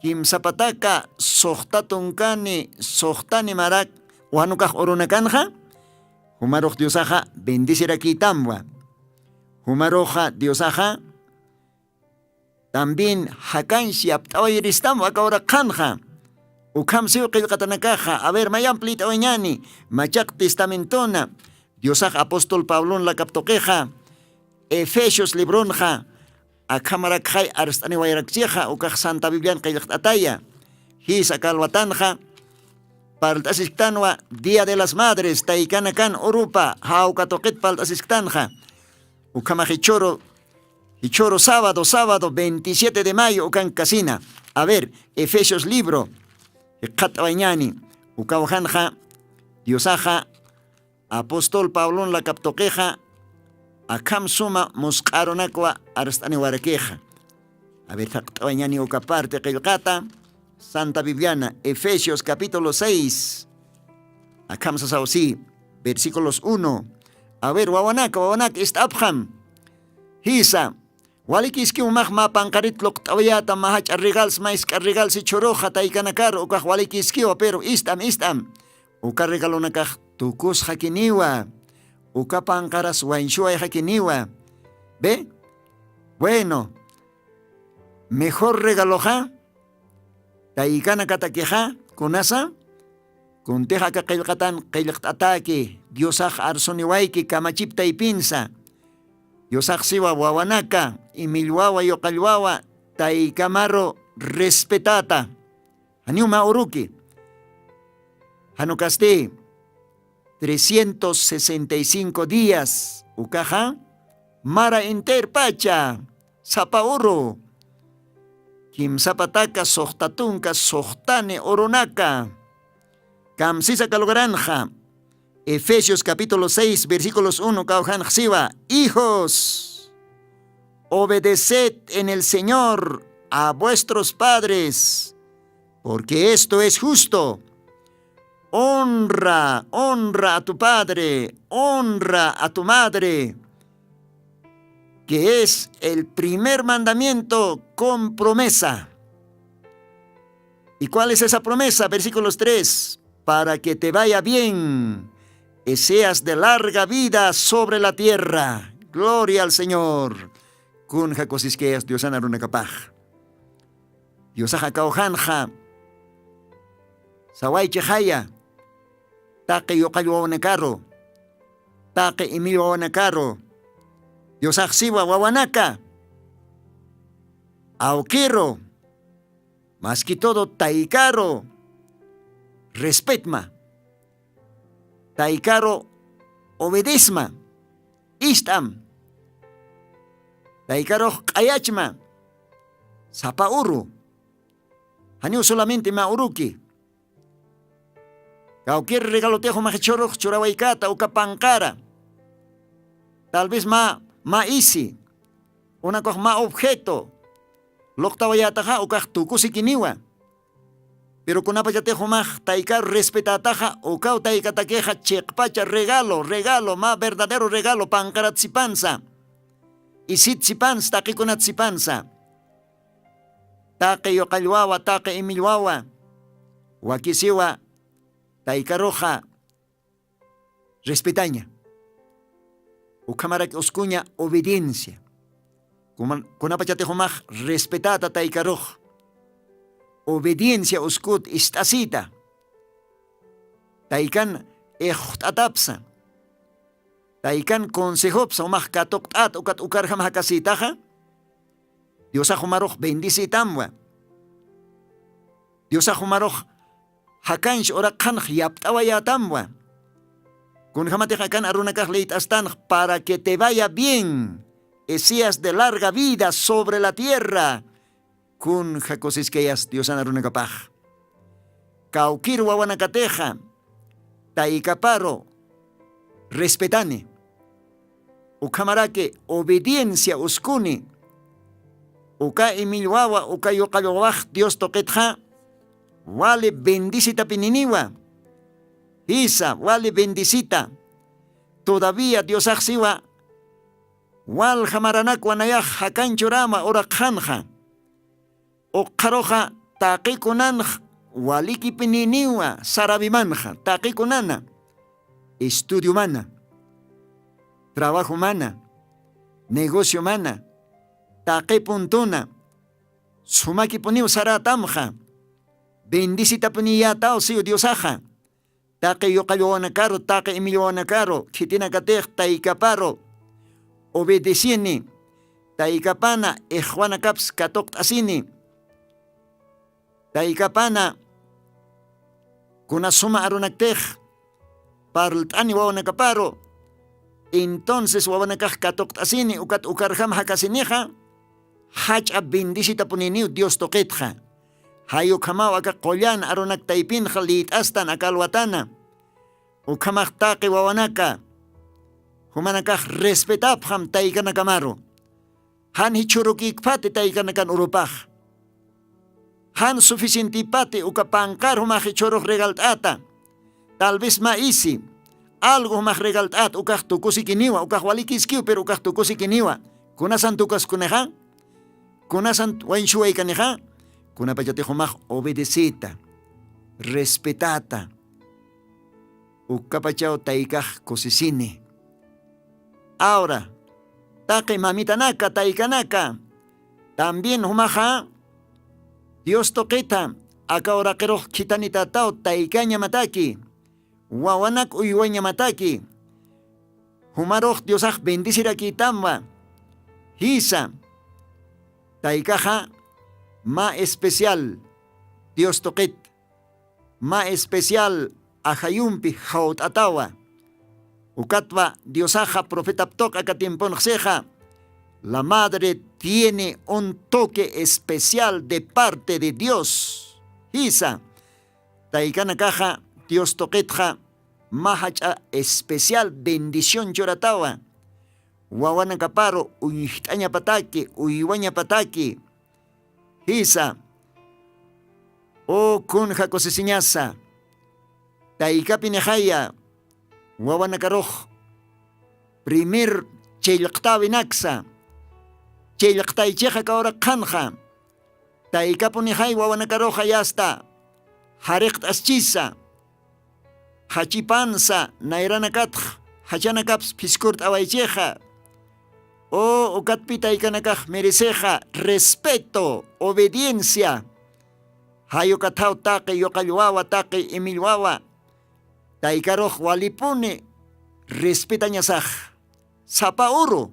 kimsapataka suxta tunkani suxtani marak wanukax urunakanxa jumarux diosaxa bendecirakïtamwa. Jumaruxa diosaxa también jakanshi apt'awayiristamwa aka uraqxanxa. Ukham siw qillqatanakaxa a ver mayamp lït'awañani machaq testamentona diosax apóstol pablon lakap tuqixa efesios libronxa akhamarakxay arst'aniwayarakchixa ukax santa biblian qillqt'ataya. Jisa kalwatanxa parlt'asisktanwa día de las madres taykanakan urupa jawka tuqit parlt'asisktanxa. Ukhamax jichhuru jichhuru sábado sábado veintisiete de mayo ukan kasina. A ver, efesios libro jikxat'awañani ukawjanxa diosaxa apóstol pablon lakap tuqixa akham suma musq'arunakwa arst'aniwarakixa. A ver jaqt'awañani uka parte qillqata santa bibliana efesios capítulo seis akham sasaw si versículos uno. A ver wawanaka wawanaka ist'apxam jisa walikiskiw max mä panqarit luqt'awayäta mä jach'a regals mä isk'a regalsi chhuruxa taykanakaru ukax walikiskiwa pero ist'am ist'am uka regalonakax tukusxakiniwa. Uka panqaras wañsuwayxakiniwa. Be bueno mejor regaloxa taykanakatakixa kunasa kuntix aka qillqatan qillqt'atäki diosax arsuniwayki kamachip taypinsa. Diosax siwa wawanaka imillwawa yuqallwawa taykamaru respetäta. Janiw mä uruki janukasti trescientos sesenta y cinco días ukaxa mara enterpacha sapa uru kimsapataka suxta tunka suxtani urunaka. Kamsisa kalugaranxa efesios capítulo seis versículos uno kawjanxsiwa hijos obedeced en el señor a vuestros padres porque esto es justo. Honra honra a tu padre honra a tu madre que es el primer mandamiento con promesa. Y cuál es esa promesa versículos tres para que te vaya bien y seas de larga vida sobre la tierra. Gloria al señor. Kunja kusiskayas diosana runakapax diosaxa kawjanxa sawaychixaya taqi yuqall wawanakaru taqi imill wawanakaru diosax siwa wawanaka awkiru maski todo taykaru respetma taykaru obedesma ist'am taykarux q'ayachma sapa uru janiw solamente mä uruki kawkir regalotix umax jichhurux churawaykäta uka panqara tal vez mä mä isi unakuxma objeto luqtawayataxa ukax tukusikiniwa. Piru kunapachatix umax taykaru respetätaxa ukaw taykatakixa chiqpacha regalo regalo mä verdadero regalo panqaratsipansa isitsipansa taqikunattsipansa taqi yuqallwawa taqi imillwawa wakisiwa taykaruxa respetaña. Ukhamarak uskuña obediencia kunapachatix umax respetäta taykarux obediencia uskut ist'asïta taykan ixxt'atapsa taykan consejopsa umax katuqt'ät ukat ukarjam jakasïtaxa diosax umarux bendecïtamwa. Diosax umarux jakanch uraqxanx yapt'awayätamwa. Kunjamatix akan arunakax liyt'astanx para que te vaya bien y seas de larga vida sobre la tierra. Kunja kusiskayas diosan arunakapax kawkir wawanakatixa taykaparu respetani. Ukhamaraki obediencia uskuni. Uka imillwawa uka yuqallwawax dios tuqitxa wali bendisitapininiwa. Jisa wali bendisita. Todavía diosaxsiwa walja maranakwa nayax jakanchurama uraqxanxa. Uqharuxa taqikunanx walikipininiwa sarabimanxa taqikunana estudiomana trabajomana negociomana taqi puntuna sumakipuniw saratamxa. Bendisitapuniyataw siw diosaxa taqi yuqallwawanakaru taqi imillwawanakaru khitinakatix taykaparu obedecini. Taykapana ixwanakaps katuqt'asini. Taykapana kuna suma arunaktix parlt'ani wawanakaparu. Entonces wawanakax katuqt'asini ukat ukarjam jakasinixa jach'a bendisitapuniniw dios tuqitxa. Jay ukhamaw aka qullan arunak taypinxa lït'astan aka alwatana. Ukhamax taqi wawanaka jumanakax respetapxam taykanakamaru. Jan jichhurukïkpati taykanakan urupax jan suficientipati uka panqar jumax jichhurux regalt'ata. Tal vez mä isi algo jumax regalt'at ukax tukusikiniwa ukax walikiskiw pero ukax tukusikiniwa. Kunasan tukaskunixa kunasan wañchuwaykanixa kunapachatix jumax obedecita respetata. Ukkapachaw taykax kusisini. Awra taqi mamitanaka taykanaka también jumaxa dios tuqita aka uraqirux khitanitataw taykañamataki wawanak uywañamataki. Jumarux diosax bendecirakïtamwa. Jisa taykaxa mä especial dios tuqit mä especial ajayumpi jawt'atawa. Ukatwa diosaxa profetap tuq aka tiemponxsixa la madre tiene un toque especial de parte de dios. Jisa taykanakaxa dios tuqitxa mä jach'a especial bendición churatawa. Wawanakaparu uñjt'añapataki uywañapataki. Jisa u kunja kusisiñasa taykapinixaya wawanakarux primer chillqtäwinaksa chillqtaychixa kawrakxanxa. Taykapunixay wawanakaruxa yasta jariqt'aschisa jachipansa nayranakatx jachanakapsa phiskurt'awaychixa. U ukatpi taykanakax merecexa respeto obediencia. Jay ukathaw taqi yuqallwawa taqi imillwawa taykarux walipuni respetañasax sapa uru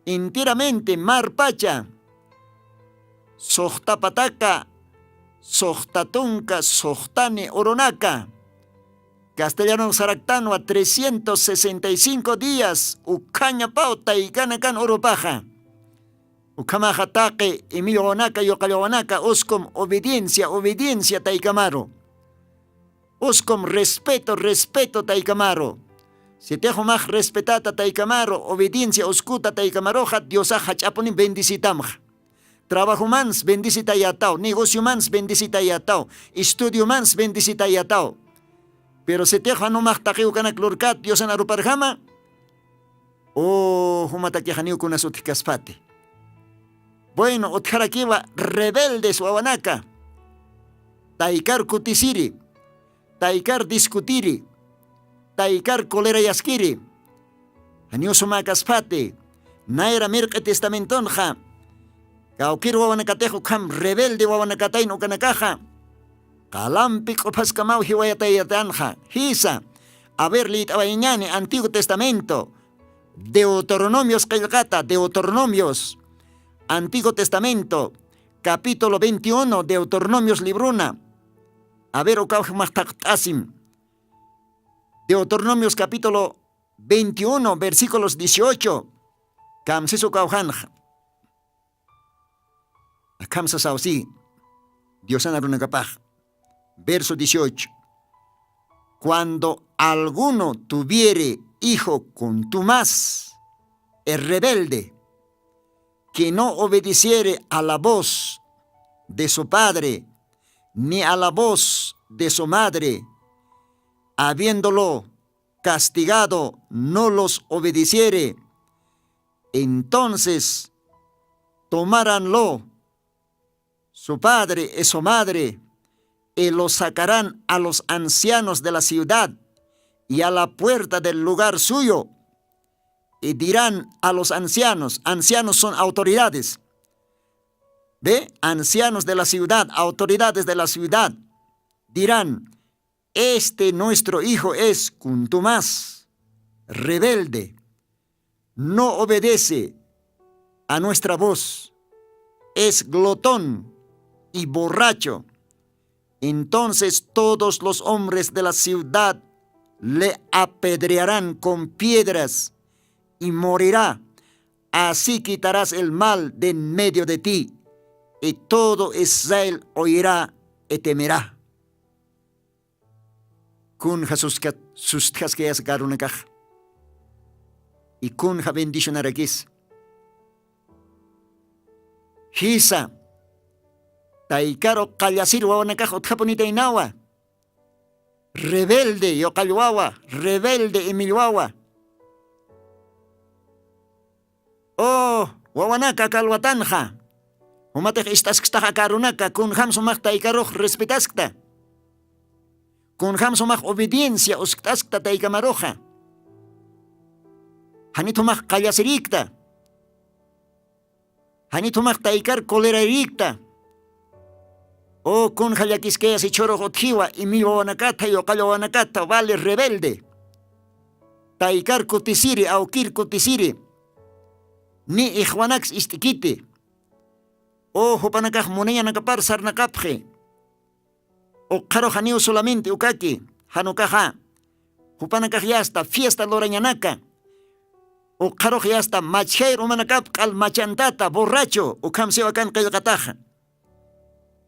enteramente marpacha suxta pataka suxta tunka suxtani urunaka castellanun saraktanwa trescientos sesenta y cinco días ukhañapaw taykanakan urupaxa. Ukhamaxa taqi imillwawanaka yuqallwawanaka uskum obediencia obediencia taykamaru. Uskum respeto respeto taykamaru. Sitix umax respetata taykamaru obediencia uskuta taykamaruxa diosax jach'apuni bendicitamxa. Trabajomans bendicitayataw negociomans bendicitayataw estudiomans bendicitayataw. Pero sitix jan umax taqiwkanak lurkat diosan aruparjama u jumatakixaniw kunas utjkaspati. Bueno utjarakiwa rebeldes wawanaka taykar kutisiri taykar discutiri taykar colerayaskiri. Janiw sumäkaspati nayra mirq'i testamentonxa kawkir wawanakatix ukham rebelde wawanakatayn ukanakaxa qalampi q'uphaskamaw jiwayatayatanxa. Jisa a ver liyt'awayañani antiguo testamento deuteronomios qillqata deuteronomios antiguo testamento capítulo veintiuno deuteronomios libruna. A ver ukaw jumax thaqt'asim deuteronomios capítulo veintiuno versículos dieciocho. Kamsis ukaw janxa akham sasaw si diosana runakapax verso dieciocho. Cuando alguno tuviere hijo contumaz, es rebelde, que no obedeciere a la voz de su padre, ni a la voz de su madre, habiéndolo castigado, no los obedeciere, entonces tomaranlo su padre y su madre, y lo sacarán a los ancianos de la ciudad y a la puerta del lugar suyo, y dirán a los ancianos, ancianos son autoridades, ¿ve? Ancianos de la ciudad, autoridades de la ciudad, dirán: "Este nuestro hijo es contumaz, rebelde, no obedece a nuestra voz, es glotón y borracho". Entonces todos los hombres de la ciudad le apedrearán con piedras y morirá. Así quitarás el mal de en medio de ti, y todo Israel oirá y temerá. Kunja sustja- sustjaskayasa karunakax, y kunja bendicionarakis. Jisa, taykaru qallasir wawanakax utjapunitaynawa. Rebelde yuqallwawa, rebelde imillwawa. Oh, wawanaka kalwatanxa, jumatix ist'askstaxa karunaka kunjam sumax taykarux respetaskta, kunjam sumax obediencia uskt'askta taykamaruxa. Janit jumax qallasirikta, janit jumax taykar colerarikta. Oh, kunja llakiskayas jichhurux utjiwa imill wawanakatha yuqall wawanakatha vale rebelde. Taykar kutisiri awkir kutisiri, ni ixwanaks ist'ikiti. Oh, jupanakax munañanakapar sarnaqapxi. Ukxarux janiw solamente ukaki, janukaxa jupanakax yasta fiesta lurañanaka. Ukxarux yasta machjayr umanakap q'al machantata borracho ukham siwakan qillqataxa.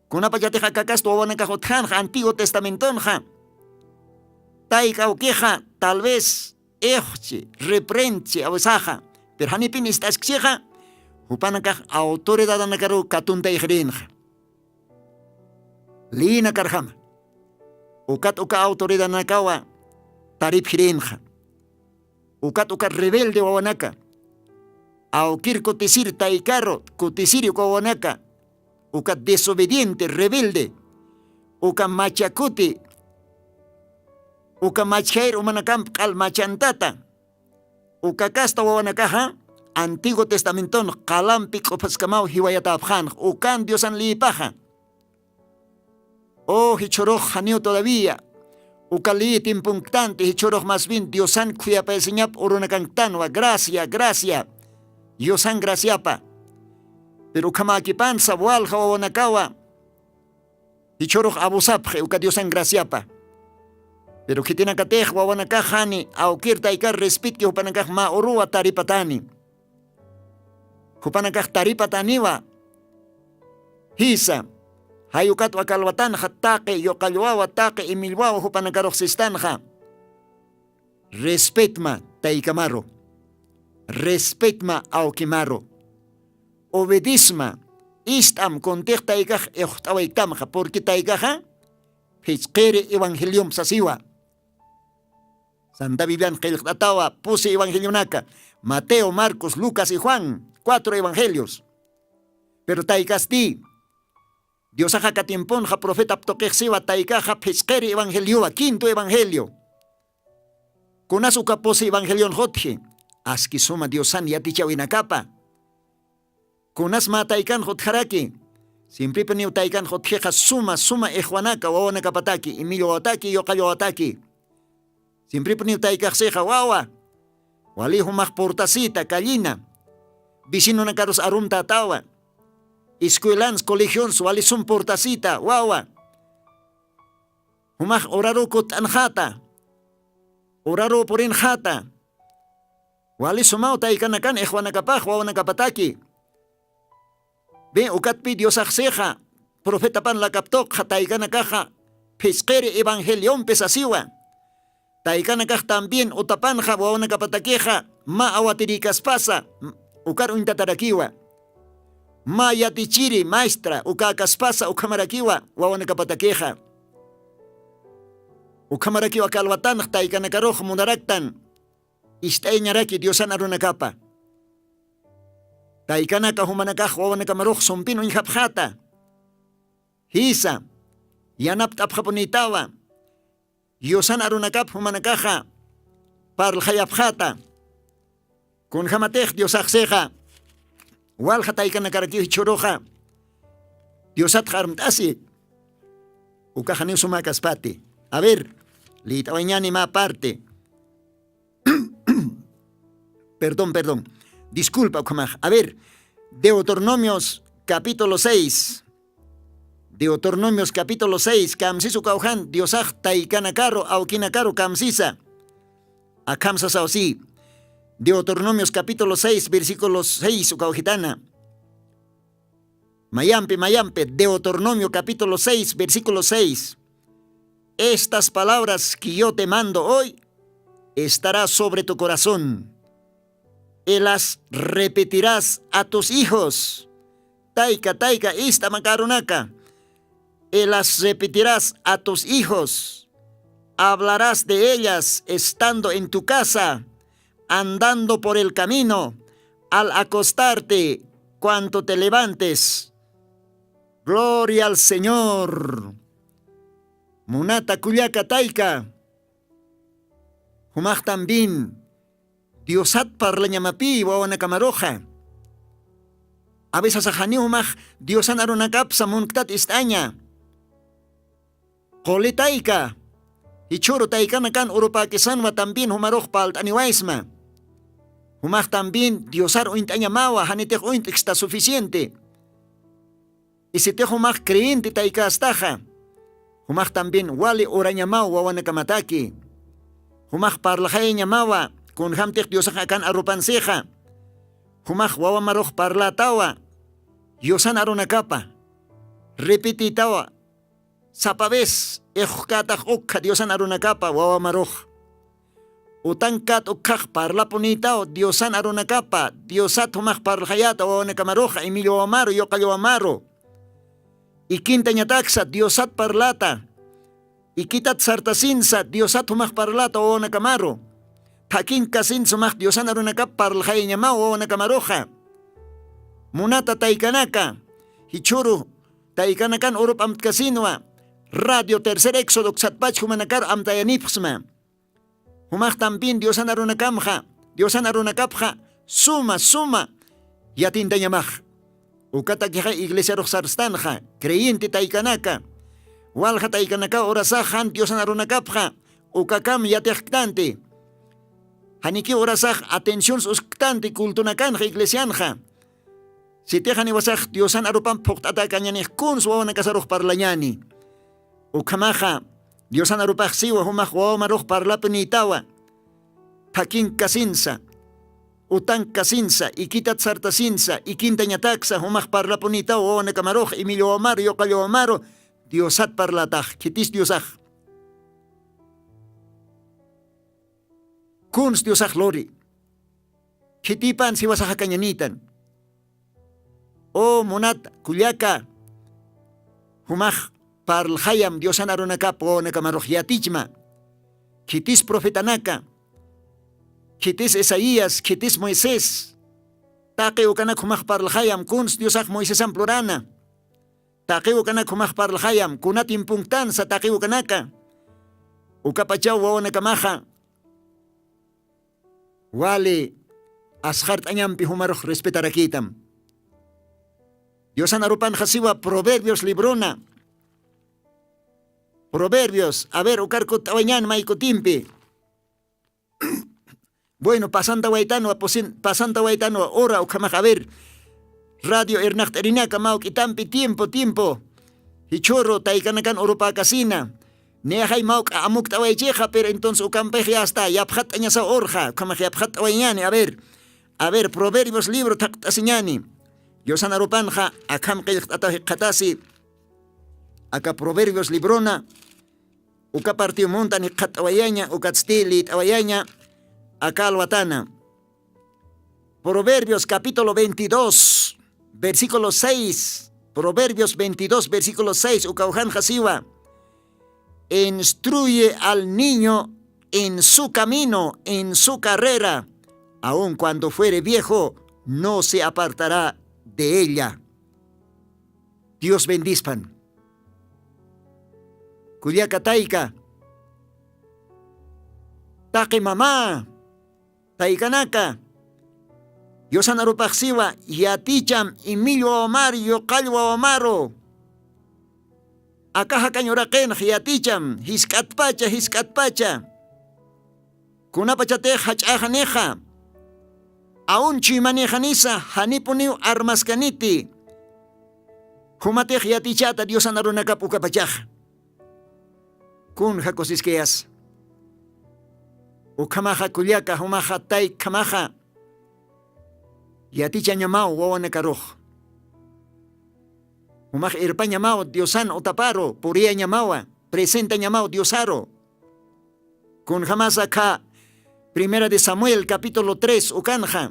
Kunapachatix akakasta wawanakax utjanxa antiguo testamentonxa, tayk'awkixa tal vez ixchi reprendchi awisaxa, pero janipin ist'askchixa, jupanakax autoridadanakaruw katuntayxirinxa. Liyinakarjama ukat uka autoridanakawa taripxirinxa. Ukat uka rebelde wawanaka, awkir kutisir taykaru kutisiri uka wawanaka, uka desobediente rebelde, uka machakuti, uka machjayr umanakamp q'al machantata. Uka kasta wawanakaxa antiguo testamenton qalampi q'uphaskamaw jiwayatäpxanx ukan diosan liyipaxa. O jichhurux janiw todavía uka liyi timpunktanti jichhurux mas bien diosan khuyapayasiñap urunakanktanwa gracia gracia, diosan graciapa. Pero ukhamäkipansa walja wawanakawa jichhurux abusapxi uka diosan graciapa. Pero khitinakatix wawanakax jani awkir taykar respetki jupanakax mä uruwa taripatani. Jupanakax taripataniwa. Jisa, jayukatwa kalwatanxa taqi yuqallwawa taqi imillwawa jupanakarux sistanxa. Respetma taykamaru, respetma awkimaru, obedisma. Ist'am kuntix taykax ixt'awayktamxa purki taykaxa phichqiri evangeliomp sasiwa. Santa biblian qillqt'atawa pusi evangelionaka, mateo marcos lucas y juan, cuatro evangelios. Pero taykasti diosaxa katimpunxa profetap tuqixsiwa taykaxa phichqiri evangeliowa quinto evangelio. Kunas uka pusi evangelion jutji? Aski suma diosan yatichawinakapa. Kunas mä taykan jutjaraki? Simpripuniw taykan jutjixa suma suma ixwanaka wawanakapataki imillwawataki yuqallwawataki. Simpripuniw taykaxsixa wawa, wali jumax purtasita kallina, vecinonakarus arumtatawa, escuelans colegions wali sum purtasita wawa. Jumax uraru kutt'anxata, uraru purinxata. Wali sumaw taykanakan ixwanakapax wawanakapataki. Bi ukatpi diosaxsixa profetapan lakaptuqxa taykanakaxa phichqiri evangeliompi sasiwa. Taykanakax también utapanxa wawanakapatakixa mä awatirïkaspasa, m-, ukar uñtatarakiwa. Mä yatichiri maestra ukäkaspasa ukhamarakiwa wawanakapatakixa. Ukhamarakiwa kalwatanx taykanakarux munaraktan ist'ayañaraki Diosan arunakapa. Taykanaka jumanakax wawanakamarux sumpin uñjapxäta. Jisa, yanapt'apxapunïtawa. Diosan arunakap jumanakaxa parlxayapxäta. Kunjamatix Diosax sixa walja taykanakarakiw jichhüruxa Diosatx armt'asi. Ukax janiw sumäkaspati. A ver, liyt'awayañäni mä parte. Perdón, perdón. Disculpa ukhamax. A ver, Deuteronomios capítulo seis. Deuteronomios capítulo seis, kamsis ukaw jan Diosax taykanakaru, awkinakaru kamsisa. Akham sasaw si. Deuteronomios capítulo seis, versículo seis ukaw jitana. Mayampi, mayampi, Deuteronomio capítulo seis, versículo seis. Estas palabras que yo te mando hoy estará sobre tu corazón. Y las repetirás a tus hijos. Tayka, tayka, ist'amak arunaka. Y las repetirás a tus hijos. Hablarás de ellas estando en tu casa, andando por el camino, al acostarte, cuanto te levantes. Gloria al Señor. Munata kullaka tayka. Jumax también Diosat parlañamapï wawanakamaruxa. A veces janiw jumax Diosan arunakapsa munktat ist'aña. Quli tayka. Jichhüru taykanakan urupäkisanwa también jumarux parlt'aniwaysma. Jumax también Diosar uñt'añamawa, janitix uñt'ksta suficiente. Isitix jumax creyente taykästaxa, jumax también wali urañamaw wawanakamataki. Jumax parlaxayañamawa kunjämtix Diosax akan arupansixa. Jumax wawamarux parlätawa Diosan arunakapa. Repetïtawa sapa vez ixukätax ukkha Diosan arunakapa wawamarux. Utankät ukkhax parlapunïtaw Diosan arunakapa, Diosat jumax parlxayäta wawanakamaruxa, imillwawamaru, yuqallwawamaru. Ikintañataksa Diosat parläta. Ikitat sartasinsa Diosat jumax parläta wawanakamaru. Thakhin kasinsa jumax Diosan arunakap parlxayañamaw wawanakamaruxa. Munata taykanaka, jichhüru taykanakan urup amtkasinwa, radio Tercer Éxodo uksatpach jumanakar amtayanipxsma. Jumax también Diosan arunakamxa, Diosan arunakapxa suma, suma yatintañamax. Ukatakixa iglesiarux sarstanxa, creyente taykanaka, walja taykanakaw urasax jan Diosan arunakapxa ukakam yatixktanti. Janiki urasax atencionsa usktanti cultunakanxa iglesianxa. Sitixan iwasax Diosan arupamp phuqt'atäkañanix kuns wawanakasarux parlañäni. Ukhamaxa Diosan arupax siwa jumax wawamarux parlapunïtawa. Thakink kasinsa, utank kasinsa, ikitat sartasinsa, ikintañataksa jumax parlapunïtawa wawanakamarux, imillwawamaru, yuqallwawamaru, Diosat parlatax, khitis Diosax. Kuns Diosax luri. Khitipan siwasaxakañanitan. O munat kullaka, jumax parlxayam Diosan arunakap wawanakamarux yatichma. Khitis profetanaka, khitis Isaías, khitis Moisés. Taqi ukanak jumax parlxayam kuns Diosax Moisésam plurana. Taqi ukanak jumax parlxayam kuna timpunktansa taqi ukanaka. Ukapachaw wawanakamaxa wali asxart'añampi jumarux respetarakïtam. Diosan arupanxa siwa Proverbios librona. Proverbios, a ver, ukar kutt'awañän may kutimpi. Bueno, pasantawaytanwa, pasan-, pasantawaytanwa, ora ukhamax, a ver. Radio irnaqt'irinaka mawk'itampi tiempo, tiempo. Jichhüru taykanakan urupäkasina. Niyaxay mawk'a amukt'awaychixa, pero entonces ukampix ya está, yapxatt'añasaw urxa, ukhamax yapxatt'awayañäni, a ver. A ver, Proverbios libro thaqt'asiñäni. Diosan arupanxa, akham qillqt'ataw jikxatasi. Aka Proverbios librona, Uka partiw muntan jikxat'awayaña ukatsti lït'awayaña. Aka alwatana, Proverbios capítulo veintidós, versículo seis. Proverbios veintidós, versículo seis, ukawjanxa siwa: instruye al niño en su camino, en su carrera, aun cuando fuere viejo, no se apartará de ella. Dios bendispan. Kullaka tayka, taqi mamá, taykanaka, Diosan arupaxsiwa yaticham, imill wawamaru, yuqall wawamaru. Aka jakañ uraqinx yaticham jisk'atpacha, jisk'atpacha. Kunapachatix jach'axanixa, aun chuymanixanisa janipuniw armaskaniti. Jumatix yatichata Diosan arunakap ukapachaxa. Kunja kusiskayasa. Ukhamaxa kullaka, jumaxa taykhamaxa yatichañamaw wawanakarux. Jumax irpañamaw Diosan utaparu, puriyañamawa, presentañamaw Diosaru. Kunjamasa kha Primera de Samuel capítulo tres ukanxa,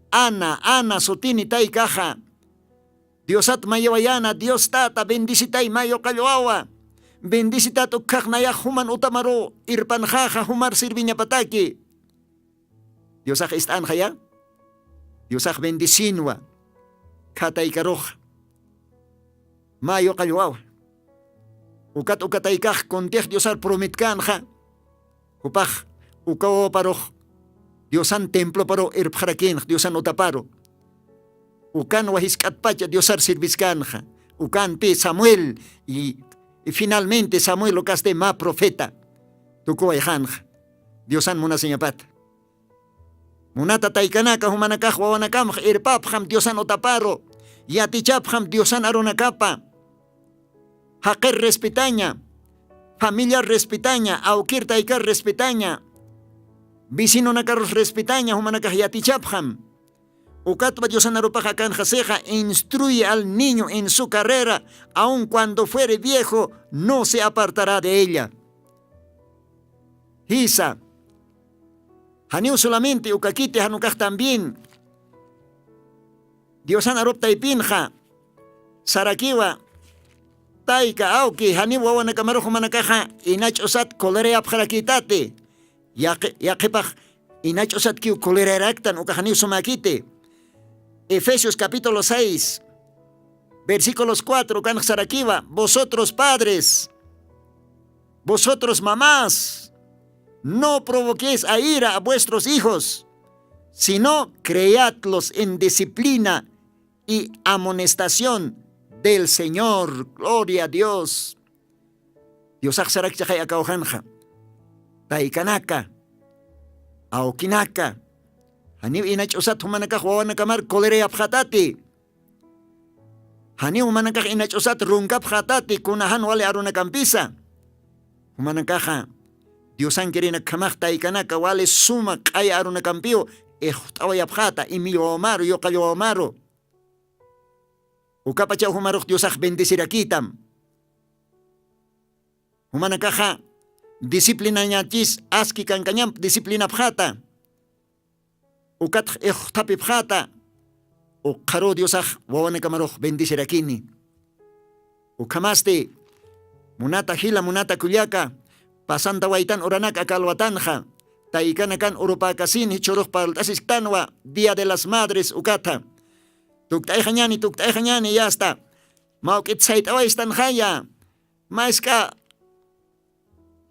Ana, Ana sutini taykaxa. Diosat mayawayana, Dios tata bendicitay mayu qallwawa. Bendicitat ukkhax nayax juman utamaru irpanxaxa jumar sirviñapataki. Diosax ist'anxaya, Diosax bendicinwa. Kha taykaruxa mayu qallwawa. Ukat uka taykax kuntix Diosar prometkanxa. Jupax uka wawaparux Diosan temploparu irpxarakinx, Diosan utaparu. Ukanwa jisk'atpacha Diosar sirviskanxa. Ukanpi Samuel, y, y finalmente Samuel ukasti mä profeta tukuwayxanxa Diosan munasiñapata. Munata taykanaka, jumanakax wawanakamx irpapxam Diosan utaparu, yatichapxam Diosan arunakapa. Jaqir respetaña, familiar respetaña, awkir taykar respetaña, vecinonakarus respetaña, jumanakax yatichapxam. Ukatpa Diosan arupax akanxasixa: instruye al niño en su carrera, aun cuando fuere viejo, no se apartará de ella. Jisa, janiw solamente ukakiti, jan ukax también Diosan arup taypinxa sarakiwa: tayka, awki, janiw wawanakamarux jumanakaxa inach'usat colerayapxarakïtati. Yaqi-, yaqhipax inach'usatkiw colerayraktan, ukax janiw sumäkiti. Efesios capítulo seis, versículos cuatro, ukanx sarakiwa: vosotros padres, vosotros mamás, no provoquéis a ira a vuestros hijos, sino criadlos en disciplina y amonestación del Señor. Gloria a Dios. Diosax sarakchixay aka ujanxa: taykanaka, awkinaka, janiw inach'usat jumanakax wawanakamar colerayapxätati. Janiw jumanakax inach'usat runkapxätati kuna jan wali arunakampisa. Jumanakaxa Diosankirinakhamax taykanaka wali suma q'aya arunakampiw ixt'awayapxäta, imill wawamaru, yuqall wawamaru. Ukapachaw jumarux Diosax bendecirakïtam. Jumanakaxa disciplinañachis aski kankañamp disciplinapxäta. Ukatx ixtapipxäta. Ukxaruw Diosax wawanakamarux bendecirakini. Ukhamasti, munata jila, munata kullaka, pasanta waytan uranak aka alwatanxa, taykanakan urupäkasin jichhürux parlt'asisktanwa Día de las Madres ukatha. Tukt'ayxañäni, tukt'ayxañäni, yasta. Mawk'it sayt'awaystanxaya. Mä jisk'a,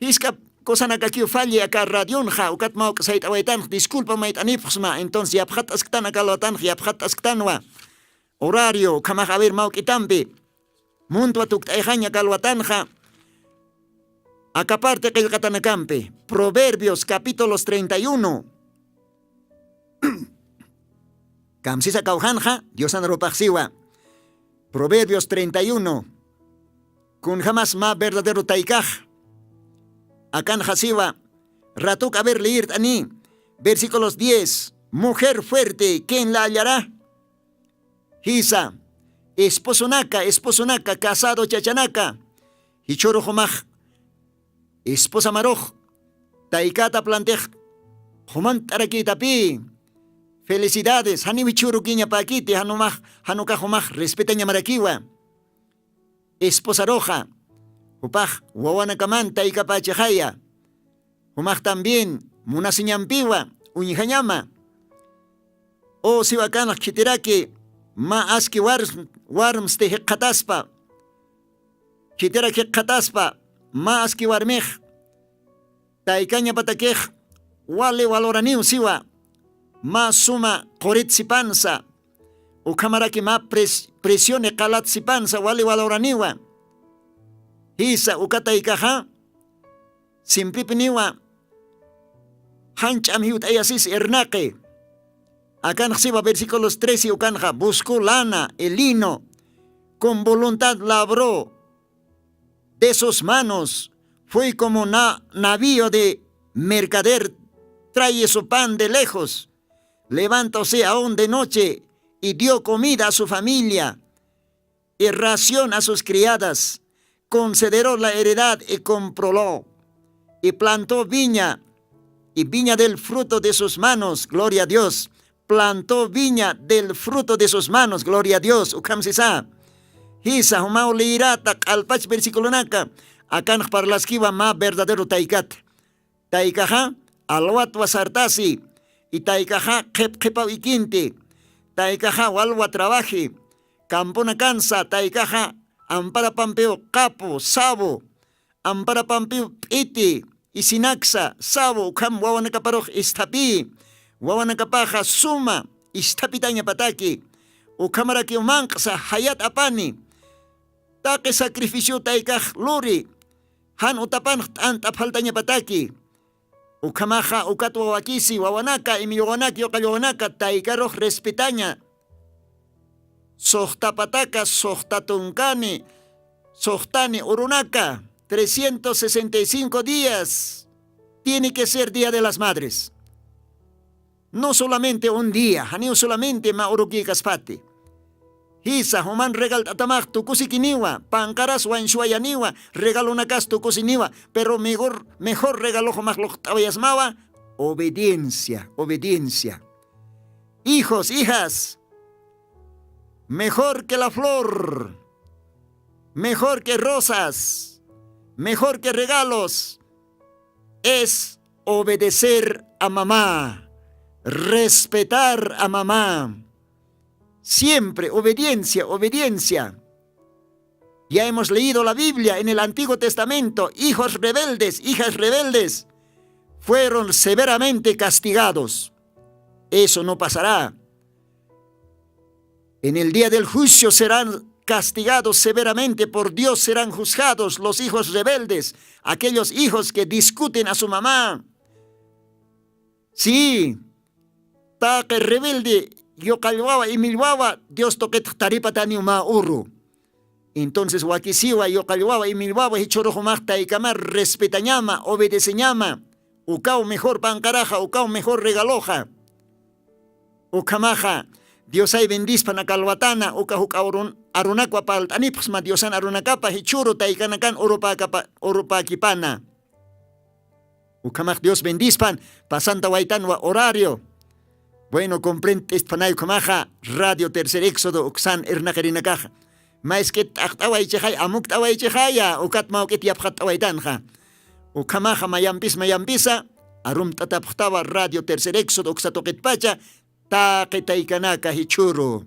jisk'a cosanakakiw falli aka radionxa, ukat mawk'a sayt'awaytanx, disculpa mayt'anipxsma, entonces yapxatt'asktan aka alwatanx, yapxatt'asktanwa. Horario, ukhamax, a ver, mawk'itampi. Muntwa tukt'ayxañ aka alwatanxa. Aka parte qillqatanakampi. Proverbios, capítulos treinta y uno. Kamsisa kawjanxa, Diosan arupax siwa. Proverbios treinta y uno. Kunjamas mä verdadero taykax. Akanxa siwa. Ratuk, a ver, leert'ani. Versículos diez. Mujer fuerte, ¿quién la hallará? Jisa, esposonaka, esposonaka, casado chachanaka, jichhürux jumax Esposa marux taykata plantix jumant'arakïtapï. Felicidades, janiw jichhürukiñapäkiti, janumax, janukax jumax respetañamarakiwa. Esposaruxa jupax wawanakaman taykapächixaya. Jumax también munasiñampiwa uñjañama. O siwa kanx khitiraki mä aski warms, warmsti jikxataspa, khitirak jikxataspa mä aski warmix taykañapatakix wali valoraniw siwa, mä suma qurit sipansa ukhamaraki mä pres- presioni qalat sipansa wali valoraniwa. Jisa uka taykaxa simpripiniwa jan ch'am jiwt'ayasis irnaqi. Akanx siwa versículos trece ukanxa: buscó lana y lino, con voluntad labró de sus manos, fue como na- navío de mercader, trae su pan de lejos, levantóse aún de noche y dio comida a su familia y ración a sus criadas, consideró la heredad y comprólo, y plantó viña, y viña del fruto de sus manos, gloria a Dios, plantó viña del fruto de sus manos, gloria a Dios, ukham sisa. Jisa, jumaw liyirata q'alpach versiculonaka, akanx parlaskiwa mä verdadero taykat. Taykaxa alwatwa sartasi, y taykaxa qhip qhipaw ikinti, taykaxa walwa trabaji, camponakansa, taykaxa amparapampiw qapu, sabu, amparapampiw p'iti, isinaksa, sabu, ukham wawanakaparux isthapï, wawanakapaxa suma isthapitañapataki, ukhamarakiw manq'sa jayat apani, taqi sacrificio taykax luri, jan utapanx t'ant'a faltañapataki. Ukhamaxa ukatwa wakisi wawanaka, imillwawanaka, yuqallwawanaka taykarux respetaña. Suxtapataka, suxta tunkani, suxtani urunaka, trescientos sesenta y cinco días tiene que ser Día de las Madres. No solamente un día, janiw solamente mä urukïkaspati. Jisa, juman regalt'atamax tukusikiniwa, panqaras wañsuwayaniwa, regalonakas tukusiniwa, pero mejor, mejor regalo jumax luqt'awayasmawa, obediencia, obediencia. Hijos, hijas, mejor que la flor, mejor que rosas, mejor que regalos, es obedecer a mamá, respetar a mamá. Siempre obediencia, obediencia. Ya hemos leído la Biblia en el Antiguo Testamento, hijos rebeldes, hijas rebeldes, fueron severamente castigados. Eso no pasará. En el día del juicio serán castigados severamente por Dios, serán juzgados los hijos rebeldes, aquellos hijos que discuten a su mamá. Sí, taqi rebelde, yuqallwawa, imillwawa, Dios tuqitx taripataniw mä uru. Entonces wakisiwa, yuqallwawa, imillwawa, jichhürux jumax taykama respetañama, obedeceñama. Ukaw mejor panqaraxa, ukaw mejor regaloxa. Ukhamaxa, Diosay bendispan aka alwatana, uka juk'a arun-, arunakwa parlt'anipxsma Diosan arunakapa, jichhüru taykanakan urupäkapa-, urupäkipana. Ukhamax Dios bendispan, pasanta waytanwa horario. Bueno, comprendt'istpanay ukhamaxa, Radio Tercer Éxodo, uksan irnaqirinakaxa. Mask'it t'aqt'awaychixay, amukt'awaychixaya, ukat mawk'it yapxatt'awaytanxa. Ukhamaxa mayampis mayampisa, arumt'atapxtawa Radio Tercer Éxodo, uksa tuqitpacha, taqi taykanaka jichhüru.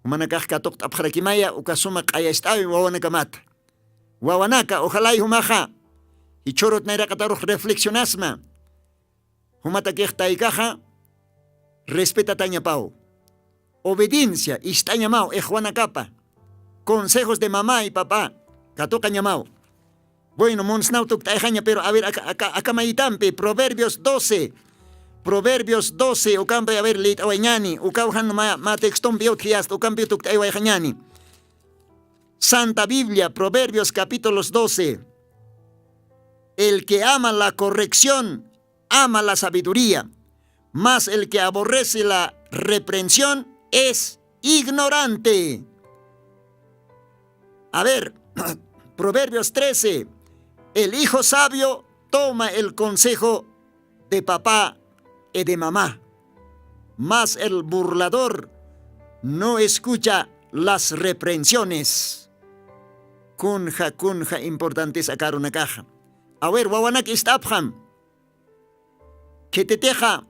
Jumanakax katuqt'apxarakimaya, uka suma q'ayacht'awi wawanakamata. Wawanaka, ojalay jumaxa, jichhürut nayraqatarux reflexionasma. Jumatakix taykaxa, respetatañapaw. Obediencia, ist'añamaw, ixwanakapa. Consejos de mamá y papá, katuqañamaw. Bueno, munsnaw tukt'ayxaña, pero a ver, aka, aka, aka mayitampi, Proverbios doce. Proverbios doce, ukampi, a ver, liyt'awayñani, ukaw jan ma, ma textompi utjiyasta, ukampi tukt'aywayxañani. Santa Biblia, Proverbios capítulos doce. El que ama la corrección, ama la sabiduría, mas el que aborrece la reprensión es ignorante. A ver, Proverbios trece, El hijo sabio toma el consejo de papá y de mamá, mas el burlador no escucha las reprensiones. Kunja kunja importantes akarunakaxa. A ver, wawanak ist'apxam. Khititixa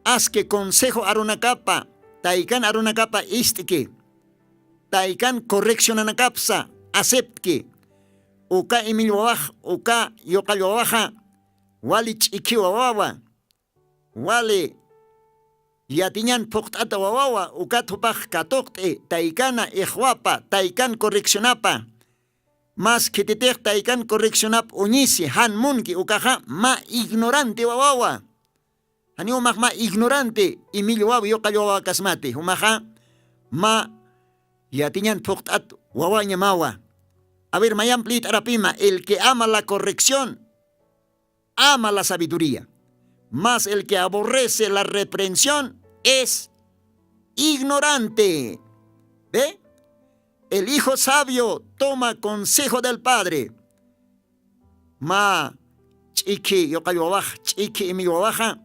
aski consejo arunakapa, taykan arunakapa ist'ki. Taykan correccionanakapsa aceptki. Uka imillwawax, uka yuqallwawaxa wali ch'ikhiwa wawa, wali yatiñan phuqt'ata wawawa, ukat jupax katuqt'i taykana ixwapa, taykan correccionapa. Mas khititix taykan correccionap uñisi jan munki ukaxa mä ignorante wawawa. Janiw umax mä ignorante imillwaw yuqallwawa kasmati, jumaxa mä yatiñan phuqt'at wawañamawa. A ver, mayamp lït'arapima, el que ama la corrección ama la sabiduría, mas el que aborrece la reprensión es ignorante. ¿Ve? El hijo sabio toma consejo del padre. Mä ch'ikhi yuqallwawax, ch'ikhi imillwawaxa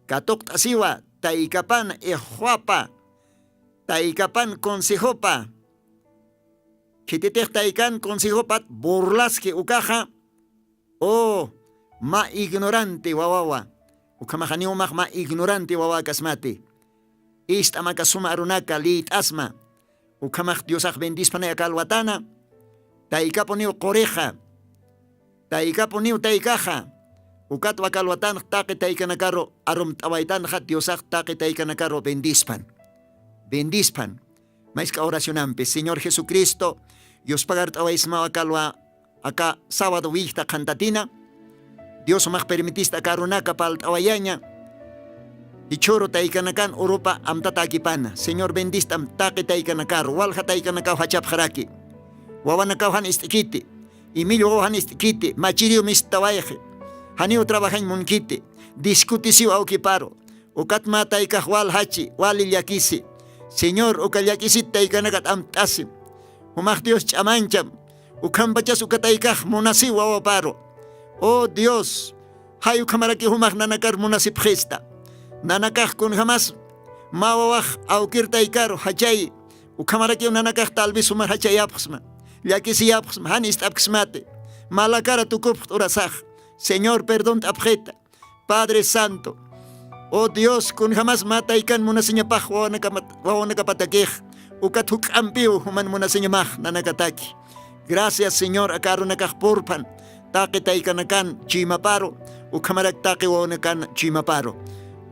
katuqt'asiwa taykapan ixwapa, taykapan consejopa. Khititix taykan consejopat burlaski ukaxa, o mä ignorante wawawa. Ukhamaxaniw umax mä ignorante wawa kasmati. Ist'am aka suma arunaka lït'asma. Ukhamax Diosax bendispanay aka alwatana. Taykapuniw qurixa, taykapuniw taykaxa. Ukat aka alwatanx taqi taykanakaru arumt'awaytanxa, Diosax taqi taykanakaru bendispan. Bendispan. Maysk'a oracionampi, Señor Jesucristo, yuspagart'awaysmaw aka alwa, aka sábado wikta qhantatina. Dios umax permitista aka arunaka palt'awayaña. Jichhüru taykanakan urupa amtatäkipana. Señor bendist'am taqi taykanakaru, walja taykanakaw jachapxaraki. Wawanakaw jan ist'kiti, imillwaw jan ist'kiti, machiriw mistawayxi. Janiw trabajañ munkiti, discutisiw awkiparu. Ukat mä taykax waljachi, wali llakisi. Señor, uka llakisita taykanakat amt'asim. Jumax Dios ch'amancham. Ukhampachas uka taykax munasiw wawaparu. Oh Dios, jay ukhamarakiw jumax nanakar munasipxista. Nanakax kunjamas mä wawax awkir taykaru jachay. Ukhamarakiw nanakax tal vez jumar jachayapxsma, llakisiyapxsma, jan ist'apksmati. Mä lakara tukupxt urasax. Señor, perdont'apxita. Padre Santo, oh Dios, kunjamas mä taykan munasiñapax wawanakamat-, wawanakapatakix, ukat juk'ampiw juman munasiñamax nanakataki. Gracias, Señor, aka arunakax purphan taqi taykanakan chuymaparu, ukhamarak taqi wawanakan chuymaparu.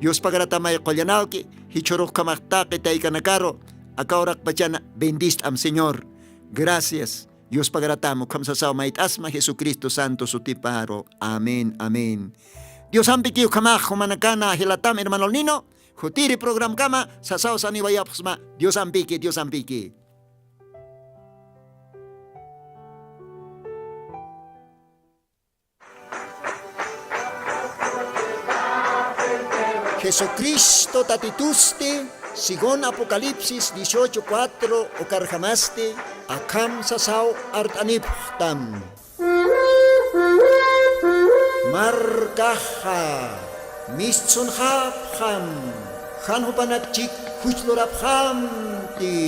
Yuspagaratamay qullanawki, jichhürux ukhamax taqi taykanakaru aka uraqpachana bendist'am, Señor. Gracias. Yuspagaratam ukham sasaw mayt'asma Jesucristo santo sutiparu. Amén, amén. Diosampiki ukhamax jumanakana jilatam hermano Lino, jutiri programkama sasaw saniwayapxsma. Diosampiki, Diosampiki. Jesucristo Tatitusti, según Apocalipsis dieciocho cuatro, ukarjamasti akham sasaw art'anipxtam. Markaxa mistsunxapxam, jan jupanak chik juchlurapxamti.